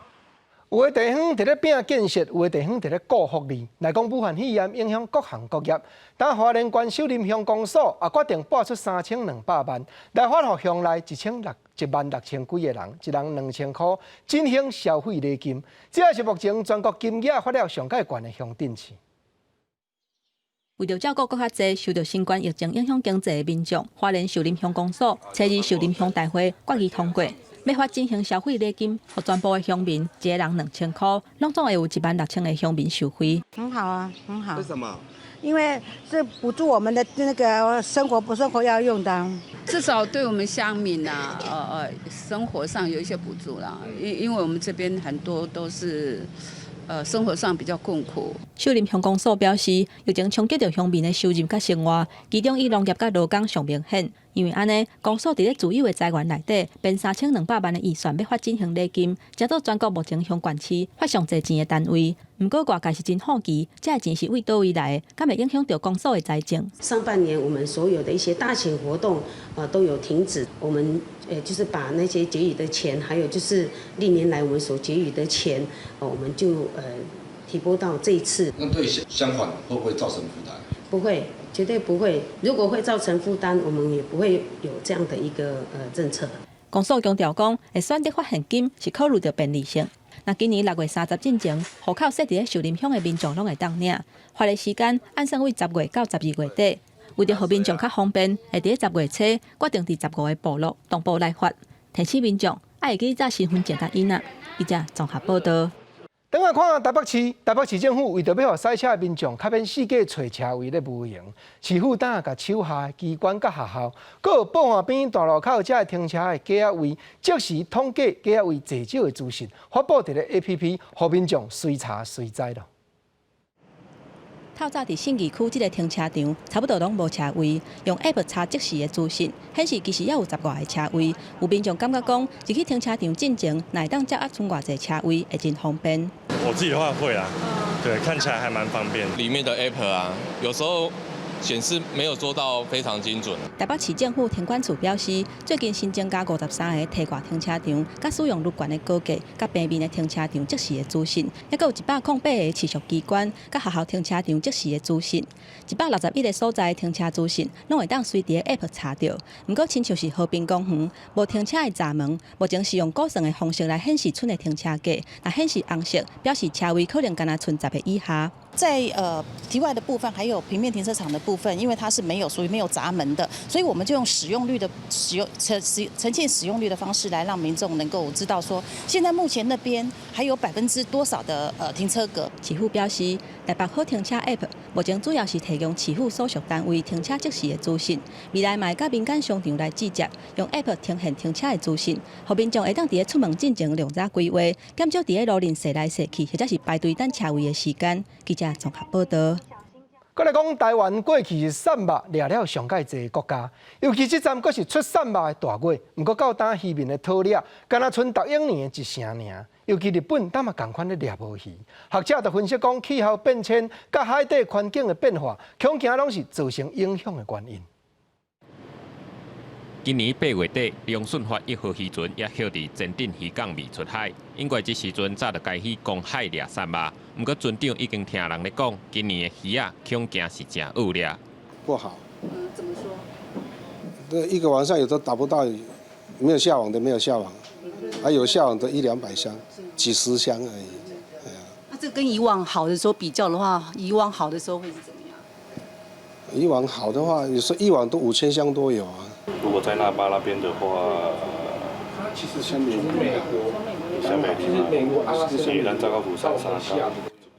有的地方佇咧拼建設，有的地方佇咧顧福利。來講，武漢肺炎影響各行各業，但花蓮縣秀林鄉公所也決定撥出3200萬來發予鄉內16,000幾個人，一人2000箍進行消費禮金。這也是目前全國金額發了上蓋懸的鄉鎮市。為著照顧閣較濟受著新冠疫情影響經濟的民眾，花蓮秀林鄉公所初二秀林鄉大會決議通過，欲發振興消費禮金，予全部的鄉民一个人2000箍，攏總會有16,000个鄉民受惠。很好啊，很好。為什麼？因為是補助我們的那個生活不生活要用的。至少對我們鄉民啊，生活上有一些補助啦。因為我們這邊很多都是，生活上比較困苦。秀林鄉公所表示，疫情衝擊著鄉民的收入佮生活，其中以農業佮勞工上明顯。因為按呢，公所佇咧自有的財源內底編3200萬的預算，欲發振興禮金，成做全國目前鄉縣市發上濟錢的單位。毋過外界是真好奇，這个錢是為佗位來的，敢會影響著公所的財政？上半年我們所有的一些大型活動啊都有停止，我們就是把那些結餘的錢，還有就是歷年來我們所結餘的錢，我們就提撥到這一次。那對鄉款會不會造成負擔？不會，絕對不會。如果會造成負擔，我們也不會有這樣的一個政策。公所強調講，會選擇發現金是考慮著便利性。那今年6月30進前，戶口設佇咧秀林鄉的民眾攏會當領。發的時間按算為10月到12月底，為著予民眾較方便，會佇咧10月初決定佇15个部落同步來發，提醒民眾愛會記早身份證佮印仔。記者綜合報道。轉來看台北市，台北市政府為著欲予駛車的民眾較免四界揣車位咧無閒，市府今共手下機關佮學校，閣有寶岸邊大路口遮的停車的格仔位，即時統計格仔位濟少的資訊，發布佇咧 APP，予民眾隨查隨知囉。透早佇信義區這个停車場，差不多攏無車位。用 App 查即時的資訊，顯示其實猶有10外个車位。有民眾感覺講，入去停車場進前，若會當遮猶賰偌濟車位，會真方便。我自己的話會啊，對，看起來還蠻方便。裡面的 App 啊，有時候顯示沒有做到非常精準。台北市政府停管處表示，最近新增加53个提掛停車場，佮使用率懸的高架、佮平面的停車場即時的資訊，猶閣有108个市屬機關、佮學校停車場即時的資訊，161个所在停車資訊，攏會當隨佇 App 查著。毋過，親像是和平公園無停車的閘門，目前是用估算的方式來顯示賰的停車格，若顯示紅色，表示車位可能干焦賰10个以下。在堤外的部分，還有平面停車場的部分，因為它是沒有屬於沒有閘門的，所以我們就用使用率的使用呈使呈現使用率的方式來讓民眾能夠知道說，現在目前那邊還有百分之多少的停車格。市府表示，台北好停車 App 目前主要是提供市府所屬單位停車即時的資訊，未來嘛會佮民間商場來連接，用 App 呈現停車的資訊，予民眾會當佇咧出門進前量早規劃，減少佇咧路面踅來踅去，或者是排隊等車位的時間。記者綜合報道。閣來講，台灣過去是散肉掠了上蓋濟國家，尤其這站閣是出散肉的大月。毋過到今漁民的討掠，敢若賰逐永年的一成爾。尤其日本，今嘛仝款咧掠無魚。學者就分析講，氣候變遷佮海底環境的變化，恐驚攏是造成影響的原因。今年8月底，龍順發一號漁船猶歇佇前鎮漁港未出海，應該這時陣早就開始公海掠散肉。毋過船長已經聽人咧講，今年的魚仔恐驚是誠惡掠。不好。嗯，怎麼說？對，一個晚上有的打不到，沒有下網的沒有下網，還有下網的一兩百箱、幾十箱而已。那這跟以往好的時候比較的話，以往好的時候會是怎麼樣？以往好的話，有時候一網都5000箱都有啊。如果在那霸那邊的話，其實像美國，像美其實美國阿拉斯加糟糕釜山沙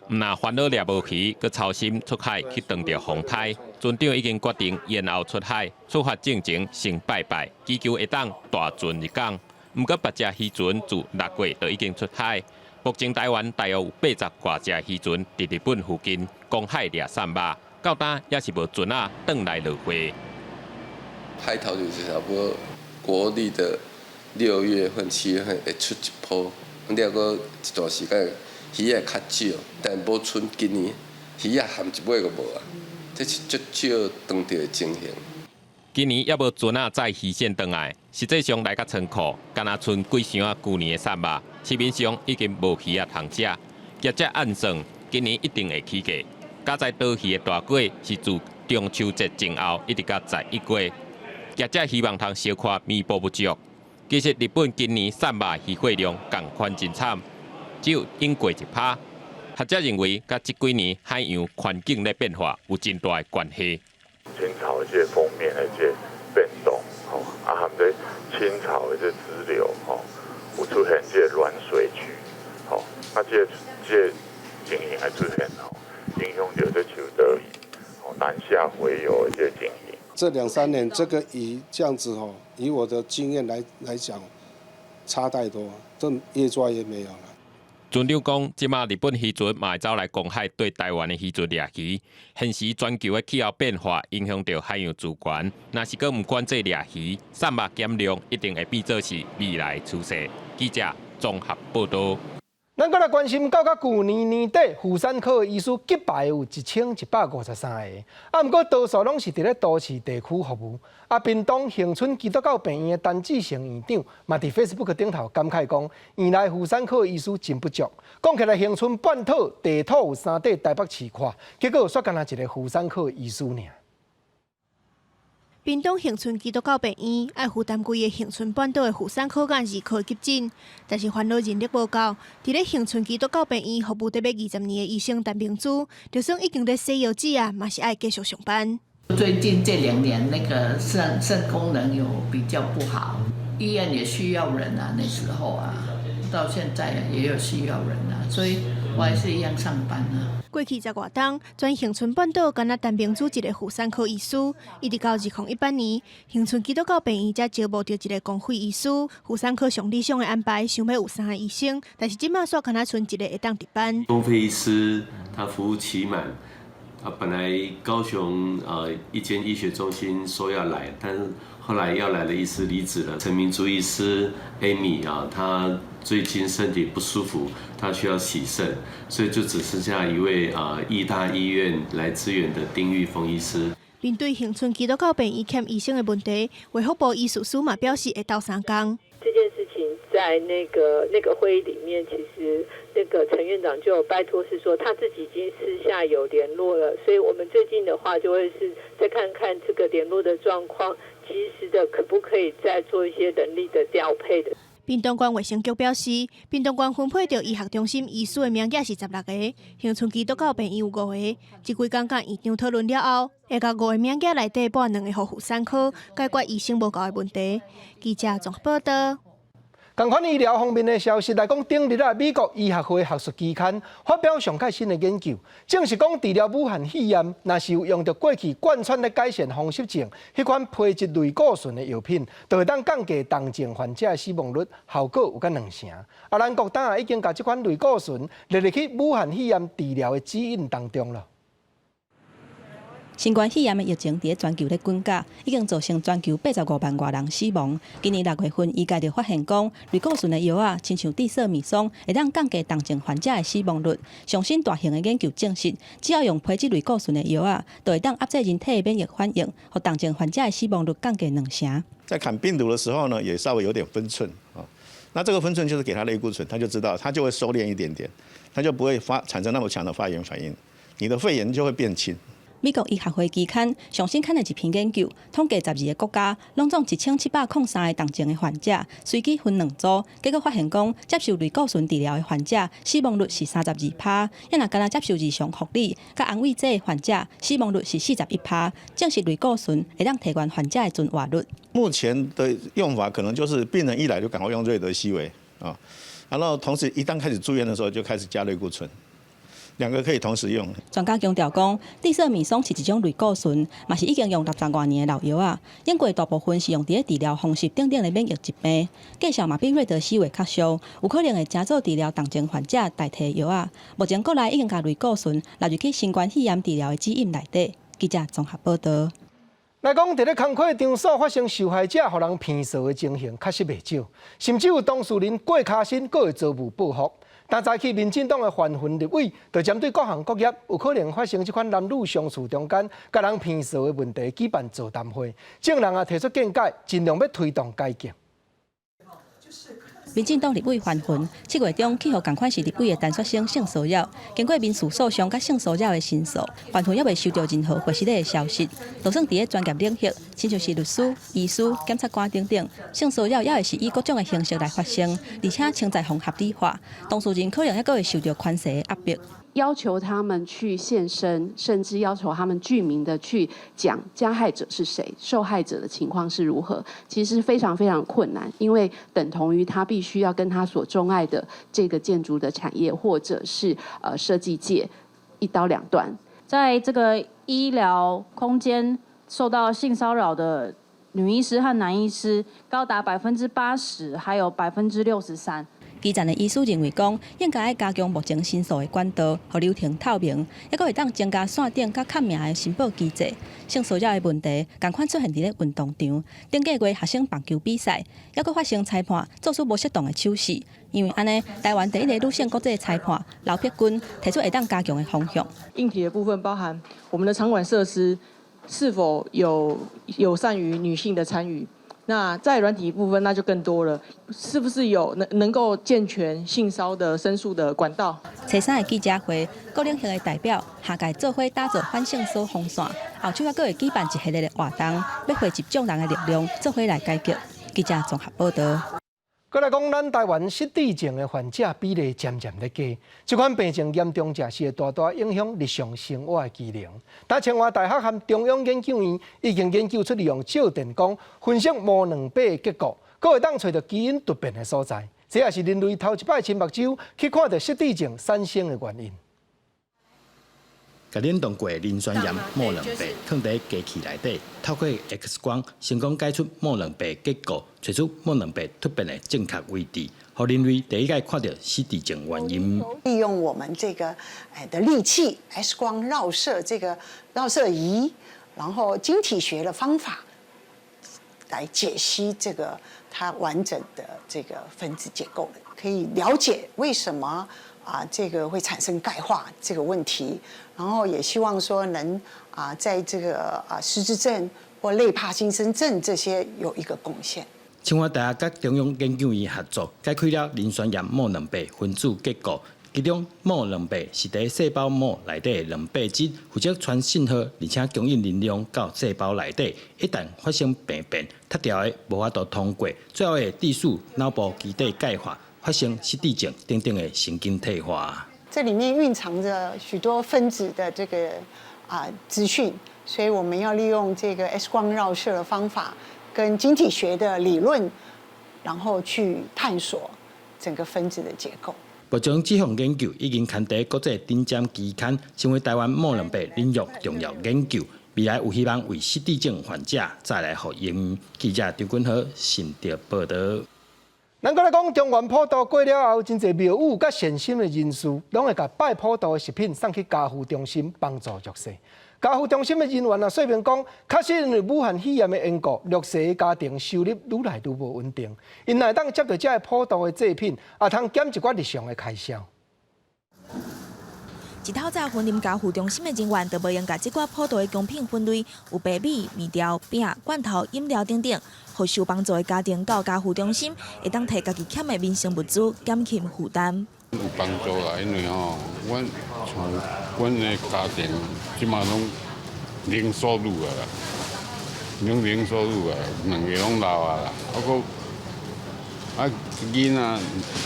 毋若煩惱掠無魚，閣操心出海去撞著風颱。船長已經決定延後出海，出發進前先拜拜，祈求會當大船入港。毋過別隻漁船自6月就已經出海。目前台灣大約有80外隻漁船佇日本附近公海掠散肉，到今也是無船仔轉來落貨。海頭就是差不多國曆的6月份、7月份會出一波，了閣一段時間魚會較少，但無賰今年魚仔含一尾都無啊，這是足少當著的情形。今年猶無船仔載魚線轉來，實際上來到倉庫，干焦賰幾箱仔舊年的散肉，市面上已經無魚仔通食。業者按算，今年一定會起價。加在刀魚的大季是自中秋節前後一直到11月，業者希望通小可彌補不足。其實日本今年散肉漁獲量仝款真慘，只有湧過1%。學者認為，佮這幾年海洋環境咧變化有真大的關係。親潮的這個鋒面的這個變動，吼，啊，含這親潮的這支流，吼，有出現這個暖水區，吼，啊，這個情形會出現，吼，影響著這秋刀魚，吼，南下洄游的這個情形。這兩三年這個魚這樣子吼，以我的經驗來講，差太多，這越抓越沒有了。船長講，這馬日本漁船嘛會走來公海對台灣的漁船掠魚，現時全球的氣候變化影響著海洋資源，若是閣毋管制掠魚，散肉減量一定會變做是未來趨勢。記者綜合報導。咱閣來關心，到舊年年底，婦產科的醫師擊敗有1153個，啊，毋過多數攏是佇咧都市地區服務。啊，屏東恆春基督教病院的陳志成院長嘛，佇 Facebook 頂頭感慨講，院內婦產科醫師真不足。講起來，恆春半島地土有三塊台北市闊，結果煞干焦一個婦產科醫師爾。屏東恆春基督教病院愛負擔規个恆春半島的婦產科佮兒科急診，但是煩惱人力無夠。佇咧恆春基督教病院服務得欲20年的醫生陳明珠，就算已經咧洗腰子啊，嘛是愛繼續上班。最近這2年那個腎功能有比較不好，醫院也需要人啊，那時候啊，到現在也有需要人啊，所以我還是一樣上班啊。過去十外冬，全恆春半島干焦陳明珠一个婦產科醫師，一直到2018年，恆春基督教病院才招募著一个公費醫師。婦產科上理想的安排，想欲有三个醫生，但是這馬煞干焦賰一个會當值班。公費醫師他服務期滿，啊，本來高雄一間醫學中心說要來，但是後來要來的醫師離職了。陳明珠醫師 Amy 啊，她最近身體不舒服，她需要洗腎，所以就只剩下一位啊，義大醫院來支援的丁玉峰醫師。面對恆春基督教病院欠醫生的問題，衛福部醫事司嘛表示會鬥相共。這件事情在那個會議裡面，其實那個陳院長就有拜託，是說他自己已經私下有聯絡了，所以我們最近的話就會是再看看這個聯絡的狀況，及時的可不可以再做一些人力的調配的。屏東縣衛生局表示，屏東縣分配著醫學中心醫師的名額是16个，恆春基督教病院有五个。這幾工佮院長討論了後，會共五个名額內底撥兩个予婦產科，解決醫生無夠的問題。記者綜合報道。仝款醫療方面的消息來講，頂日啊，美國醫學會學術期刊發表上蓋新的研究，證實講治療武漢肺炎，若是有用著過去貫穿咧改善風濕症彼款皮質類固醇的藥品，就會當降低重症患者的死亡率，效果有甲兩成。啊，咱國當啊已經共這款類固醇列入去武漢肺炎治療的指引當中了。新冠肺炎的疫情佇咧全球咧滾絞，已經造成全球85萬外人死亡。今年6月份，醫界就發現講，類固醇的藥仔，親像地塞米松，會當降低重症患者的死亡率。上新大型的研究證實，只要用皮質類固醇的藥仔，就會當壓制人體的免疫反應，予重症患者的死亡率降低兩成。在砍病毒的時候呢，也稍微有點分寸啊。那這個分寸就是給他類固醇，他就知道，他就會收斂一點點，他就不會產生那麼強的發炎反應，你的肺炎就會變輕。美國醫學會期刊上新刊的一篇研究，統計12個國家，攏總1703個重症的患者，隨機分兩組，結果發現講，接受類固醇治療的患者死亡率是32%，抑若干焦接受日常護理佮安慰劑的患者，死亡率是41%，證實類固醇會當提懸患者的存活率。目前的用法可能就是病人一來就趕快用瑞德西韋啊，然後同時一旦開始住院的時候就開始加類固醇。兩個可以同時用。專家強調講，地塞米松是一種類固醇，嘛是已經用60外年的老藥仔。英國大部分是用佇咧治療風濕等等的免疫疾病，價數嘛比瑞德西韋較俗，有可能會成做治療重症患者代替藥仔。目前國內已經共類固醇納入去新冠肺炎治療的指引內底。記者綜合報導。來講，佇咧工課場所發生受害者予人騙數的情形，確實袂少，甚至有當事人過跤身，閣會遭遇報復。但早起民進黨的范雲立委就針對各行各業有可能發生這款男女相處中間共人騙數的問題舉辦座談會，眾人也提出見解，盡量欲推動改革。民進黨立委范雲7月中去予仝款是立委的陳雪生性騷擾，經過民事訴訟佮性騷擾的申訴，范雲猶未收到任何回實的消息。就算佇咧專業領域，親像是律師、醫師、檢察官等等，性騷擾也會是以各種的形式來發生，而且穿在防合理化，當事人可能猶閣會受著權勢的壓迫。要求他們去現身，甚至要求他們具名的去講加害者是誰、受害者的情況是如何，其實非常非常困難，因為等同於他必須要跟他所鍾愛的這個建築的產業，或者是設計界一刀兩斷。在這個醫療空間受到性騷擾的女醫師和男醫師高達80%，還有63%。基層的醫師認為講，應該愛加強目前申訴的管道，予流程透明，猶閣會當增加線頂佮匿名的申報機制。性騷擾的問題，仝款出現佇咧運動場。頂個月學生棒球比賽，猶閣發生裁判做出無適當的手勢。因為按呢，台灣第一个女性國際裁判劉碧君提出會當加強的方向。硬體的部分包含我們的場館設施是否有友善於女性的參與。那在軟體部分，那就更多了，是不是有能夠健全性騷的申訴的管道？初三的記者會，各領域的代表下屆做伙打造反性騷風線，後手猶閣會舉辦一系列的活動，欲匯集眾人的力量，做伙來解決。記者綜合報導。閣來講，咱台灣失智症的患者比例漸漸咧加，這款病症嚴重者是會大大影響日常生活的機能。但清華大學和中央研究院已經研究出利用照電光分析膜蛋白的結構，閣會當揣著基因突變的所在。這也是人類頭一擺親目睭去看著失智症產生的原因。共冷凍過的磷酸鹽膜蛋白囥佇機器內底，透過 X 光成功解出膜蛋白結構，揣出膜蛋白突變的正確位置，予人類第一擺看著失智症原因。利用我們這個的利器 X 光繞射這個繞射儀，然後晶體學的方法來解析這個它完整的這個分子結構，可以了解為什麼啊這個會產生鈣化這個問題，然後也希望說能啊在這個啊失智症或類帕金森症這些有一個貢獻。清華大學佮中央研究院合作，解開了磷酸鹽膜蛋白分子結構。其中膜蛋白是佇細胞膜內底的蛋白質，負責傳信號，而且供應能量到細胞內底。一旦發生病變，脫掉的無法度通過，最後會致使腦部基底鈣化，發生失智症等等的神經退化。這裡面蘊藏着許多分子的這個啊資訊，所以我們要利用這個 X 光繞射的方法，跟晶體學的理論，然後去探索整個分子的結構。目前這項研究已經刊佇國際頂尖期刊，成為台灣膜蛋白領域重要研究。未來有希望為失智症患者再來福音。記者張君豪新竹報導。咱閣來講，中元普渡過了後，真濟廟宇佮善心的人士，攏會共拜普渡的食品送去家扶中心幫助弱勢。家扶中心的人員啊，說明講，確實因為武漢肺炎的緣故，弱勢的家庭收入愈來愈無穩定。𪜶若會當接著這个普渡的祭品，也通減一寡日常的開銷。一透早，雲林家扶中心的人員就無閒共這寡普渡的貢品分類，有白米、麵條、餅、罐頭、飲料等等，予受幫助的家庭到家扶中心，會當提家己欠的民生物資，減輕負擔。有幫助啦，因為吼，阮像阮的家庭這馬攏零收入啊啦，攏零收入啊，兩个攏老啊啦，啊閣啊囡仔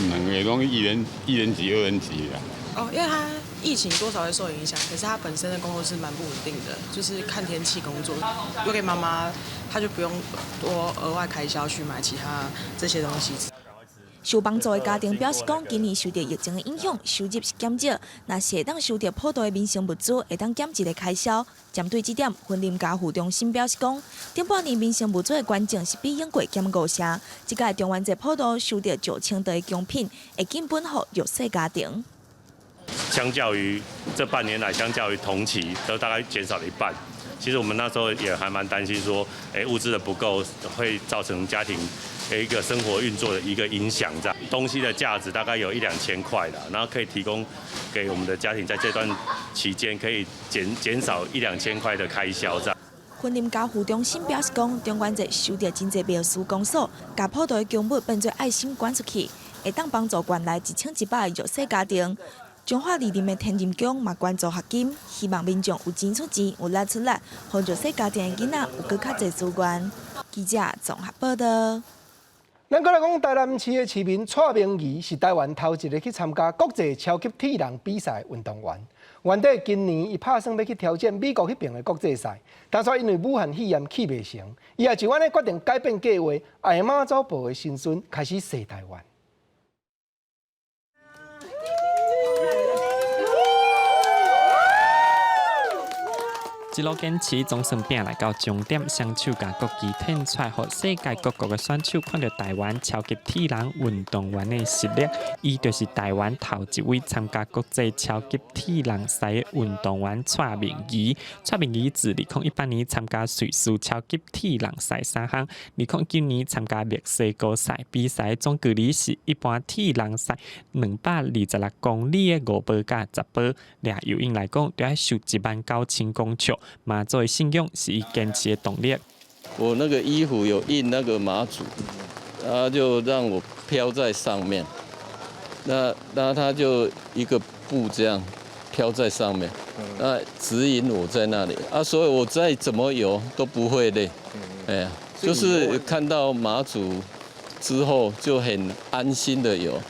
兩个攏一年級、二年級啦。哦，因為他疫情多少會受影響，可是他本身的工作是蠻不穩定的，就是看天氣工作。丟給媽媽，他就不用多額外開銷去買其他這些東西。受幫助的家庭表示講，今年受著疫情的影響，收入是減少。若是會當收著普渡的民生物資，會當減一个開銷。針對這點，雲林家扶中心表示講，頂半年民生物資的捐贈是比往過減五成。這屆中元節普渡收著9000多个供品，會緊分予弱勢家庭。相較於這半年來，相較於同期，都大概減少了一半。其實我們那時候也還蠻擔心，說，物資的不夠會造成家庭一個生活運作的一個影響。這樣東西的價值大概有一兩千塊啦，然後可以提供給我們的家庭在這段期間可以減少一兩千塊的開銷。這樣。雲林家扶中心表示講，中元節收著真濟廟司公所，共普渡的供物變做愛心捐出去，會當幫助縣內1100个弱勢家庭。彰化二林的天任宮嘛捐助學金，希望民眾有錢出錢，有力出力，予弱勢家庭的囡仔有閣較濟資源。記者綜合報道。咱閣來講，台南市的市民蔡明儀是台灣頭一个去參加國際超級鐵人比賽運動員。原底今年伊拍算欲去挑戰美國彼爿的國際賽，但是因為武漢肺炎去袂成，伊也就按呢決定改變計劃，愛媽祖婆的神尊開始踅台灣。一路堅持，總算拼來到終點，雙手共國旗展出來，予世界各國的選手看著台灣超級鐵人運動員的實力。伊就是台灣頭一位參加國際超級鐵人賽的運動員蔡明儀。蔡明儀自2018年參加瑞士超級鐵人賽三項，2019年參加墨西哥賽，比賽總距離是一般鐵人賽226公里的五步佮十步。掠游泳來講，著愛游19000公尺。媽祖的信仰是伊堅持的動力。我那個衣服有印那個媽祖，他就讓我飄在上面，那他就一個布這樣飄在上面，那指引我在那裡啊，所以我再怎麼游都不會累。哎呀，就是看到媽祖之後就很安心的游。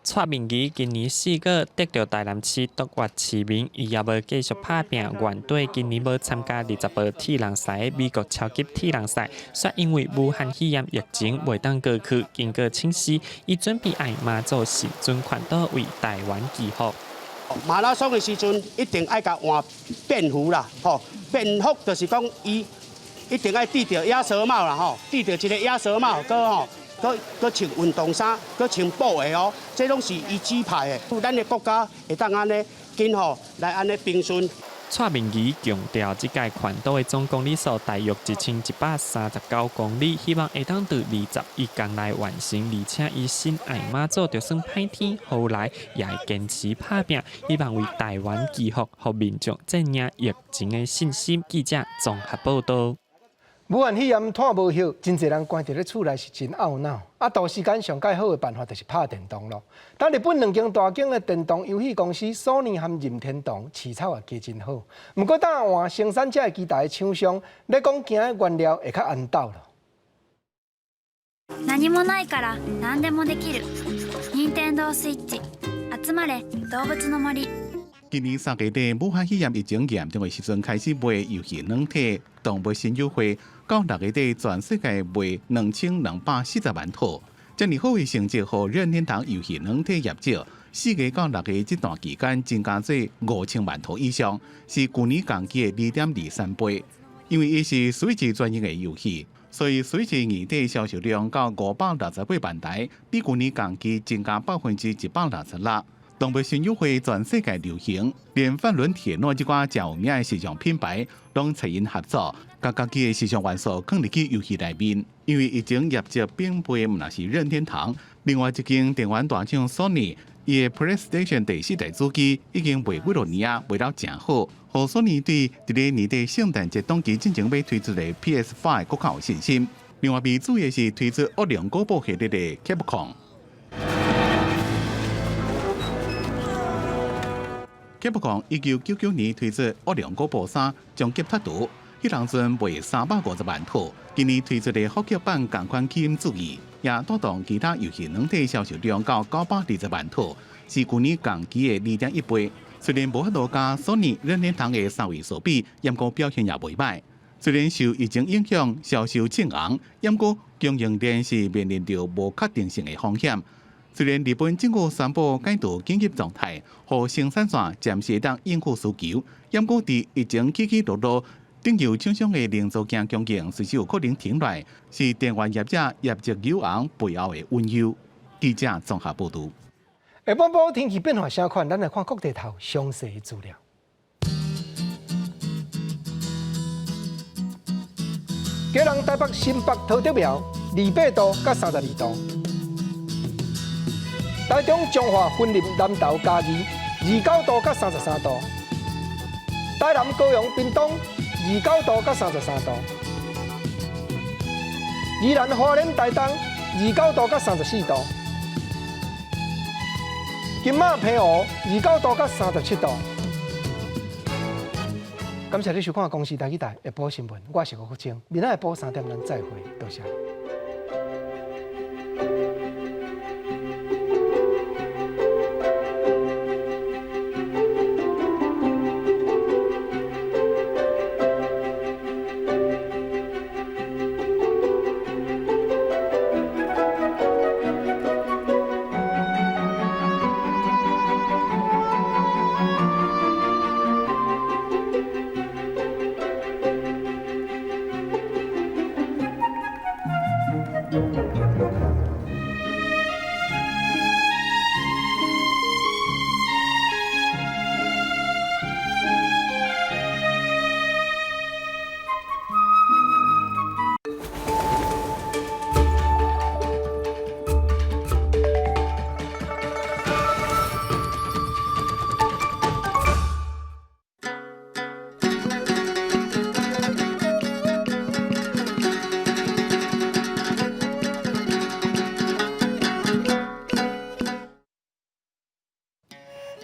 蔡明儀今年4月得著台南市卓越市民，伊也無繼續拍拚，原底今年欲參加20步鐵人賽的美國超級鐵人賽，卻因為武漢肺炎疫情袂當過去，經過請示，伊準備愛媽祖神尊環島為台灣祈福。馬拉松的時陣一定愛共換便服啦，吼，便服就是講伊一定愛戴著鴨舌帽啦，吼，戴著一个鴨舌帽，閣吼。閣閣穿運動衫，閣穿布鞋哦，這攏是伊指派的。咱的國家會當按呢緊吼來按呢平順。蔡明儀強調，這屆環島的總公里數大約1139公里，希望會當佇21天內完成，而且伊深愛媽祖，就算歹天雨來，也會堅持拍拚，希望為台灣祈福，予民眾戰贏疫情的信心。記者綜合報道。武漢肺炎湠無歇，真濟人關佇咧厝內是真懊惱。啊，度時間上蓋好的辦法就是拍電動囉。但日本兩間大間的電動遊戲公司索尼和任天堂市場也加真好。毋過，當換生產這个機台的廠商咧講，驚的原料會較緣投囉。何もないから何でもできる。任天堂スイッチ。集まれ動物の森。今年3月底，武漢肺炎疫情嚴重的時陣開始賣遊戲軟體，動物森友會到6月底全世界賣2240萬套，這麼好的成績，予任天堂遊戲軟體業績，4月到6月這段期間增加至5000萬套以上，是舊年同期的2.23倍。因為伊是 Switch 專用的遊戲，所以 Switch 硬體銷售量到568萬台，比舊年同期增加166%。動物森友會全世界流行，連范倫鐵諾這寡誠有名的時尚品牌，攏揣𪜶合作，共家己的時尚元素放入去遊戲內面。因為疫情業績變倍，毋但是任天堂，另外一間電玩大廠索尼，伊的 PlayStation 第四代主機已經賣幾落年啊，賣了誠好，予索尼對佇咧年底聖誕節檔期進前欲推出的 PS5 閣較有信心。另外，欲注意的是推出惡龍古堡系列的 Capcom。Capcom 1999年推出《惡龍古堡三》終極脫逃，彼當陣賣350萬套。今年推出的復刻版仝款吸引注意，也帶動其他遊戲軟體銷售量到920萬套，是舊年同期的2.1倍。雖然無法度佮索尼、任天堂的三位數比，毋過表現也袂䆀。雖然受疫情影響，銷售正紅，毋過供應鏈是面臨著無確定性的風險。雖然日本政府宣布解除緊急狀態，予生產線暫時會當應付需求，毋過佇疫情起起落落，頂游廠商的零組件供應隨時有可能停落，是電源業者業績走紅背後的隱憂。記者綜合報導。下半晡天氣變化啥款？咱來看各地頭詳細資料。基隆、台北、新北、桃竹苗，28度佮32度；台中、彰化、雲林、南投、嘉義，29度佮33度；台南、高雄、屏東，29度佮33度；宜蘭、花蓮、台東，29度佮34度；金馬、澎湖，29度佮37度。感謝你收看《公視台語台》下晡新聞，我是吳國清，明仔下晡3點咱再會，多謝。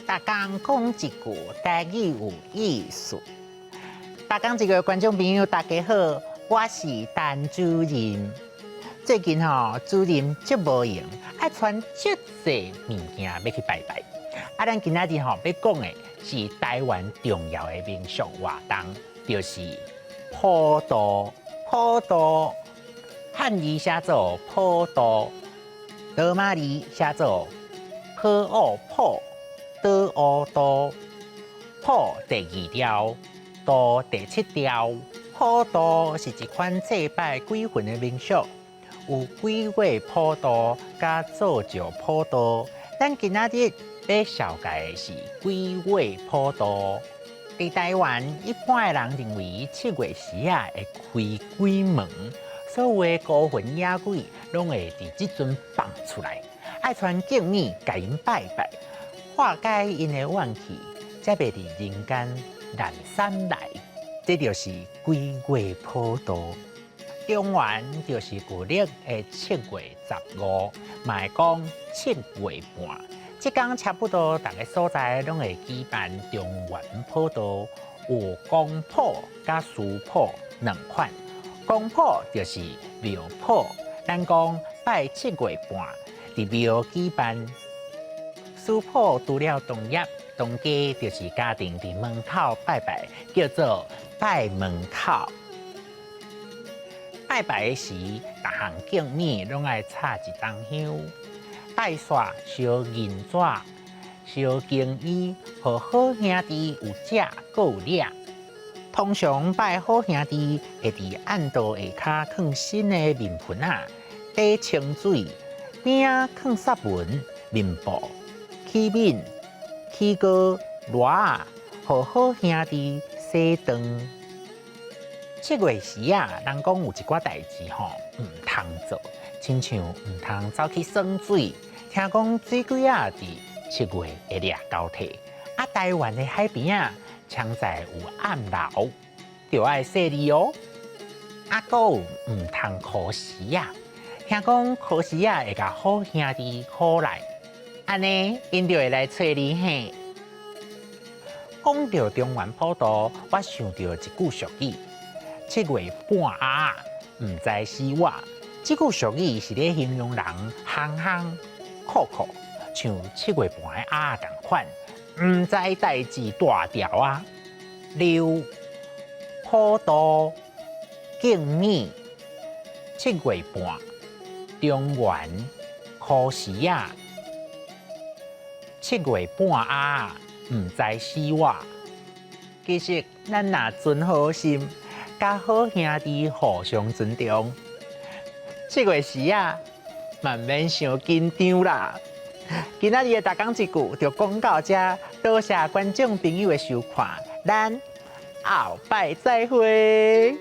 逐工講一句台語有意思。逐工一個觀眾朋友，大家好，我是陳主任。最近吼，主任足無閒，愛傳足濟物件欲去拜拜。啊，咱今仔日吼欲講的是台灣重要的民俗活動，就是普渡。普渡，漢字寫做普渡，羅馬字寫做普奧普，倒烏渡，普第二調，渡第七調。普渡是一款祭拜鬼魂的民俗，有鬼月普渡佮做醮普渡。咱今仔日欲紹介的是鬼月普渡。佇台灣，一般的人認為七月時仔會開鬼門，所有的孤魂野鬼攏會佇這陣放出來，愛傳敬物共𪜶拜拜，化解𪜶的怨氣，才袂佇人間濫散來。這就是鬼月普渡。中元就是舊曆的7月15，嘛會講七月半。這工差不多，逐个所在攏會舉辦中元普渡，有公普佮私普兩款。公普就是廟普，咱講拜七月半佇廟舉辦。私普除了同業當家，就是家庭佇門口拜拜，叫做拜門口。拜拜時，逐項敬物攏愛插一筒香。帶煞燒銀紙、燒經衣，予好兄弟有食閣有領。通常拜好兄弟會佇暗道下跤囥新的面盆仔，底清水，邊仔囥雪文、面布、器皿、起糕、箩仔，予好兄弟洗妝。七月時啊，人講有一寡代誌吼，毋通做，親像毋通走去耍水。聽講水鬼仔佇七月會掠交替，啊，台灣的海邊仔，常在有暗流，著愛細膩哦。啊，閣有毋通箍絲仔，聽講箍絲仔會共好兄弟箍來，按呢𪜶就會來揣你嘿。講著中元普渡，我想著一句俗語：七月半鴨仔，毋知死活。這句俗語是咧形容人憨憨。酷酷，像七月半的鴨仔仝款，毋知代誌大條啊！六普渡。敬米、七月半、中元、箍匙仔、七月半仔，毋知死活。其實咱若存好心，佮好兄弟互相尊重，七月時仔，嘛毋免傷緊張啦。今仔日的逐工一句就講到這，多謝觀眾朋友的收看，咱後擺再會。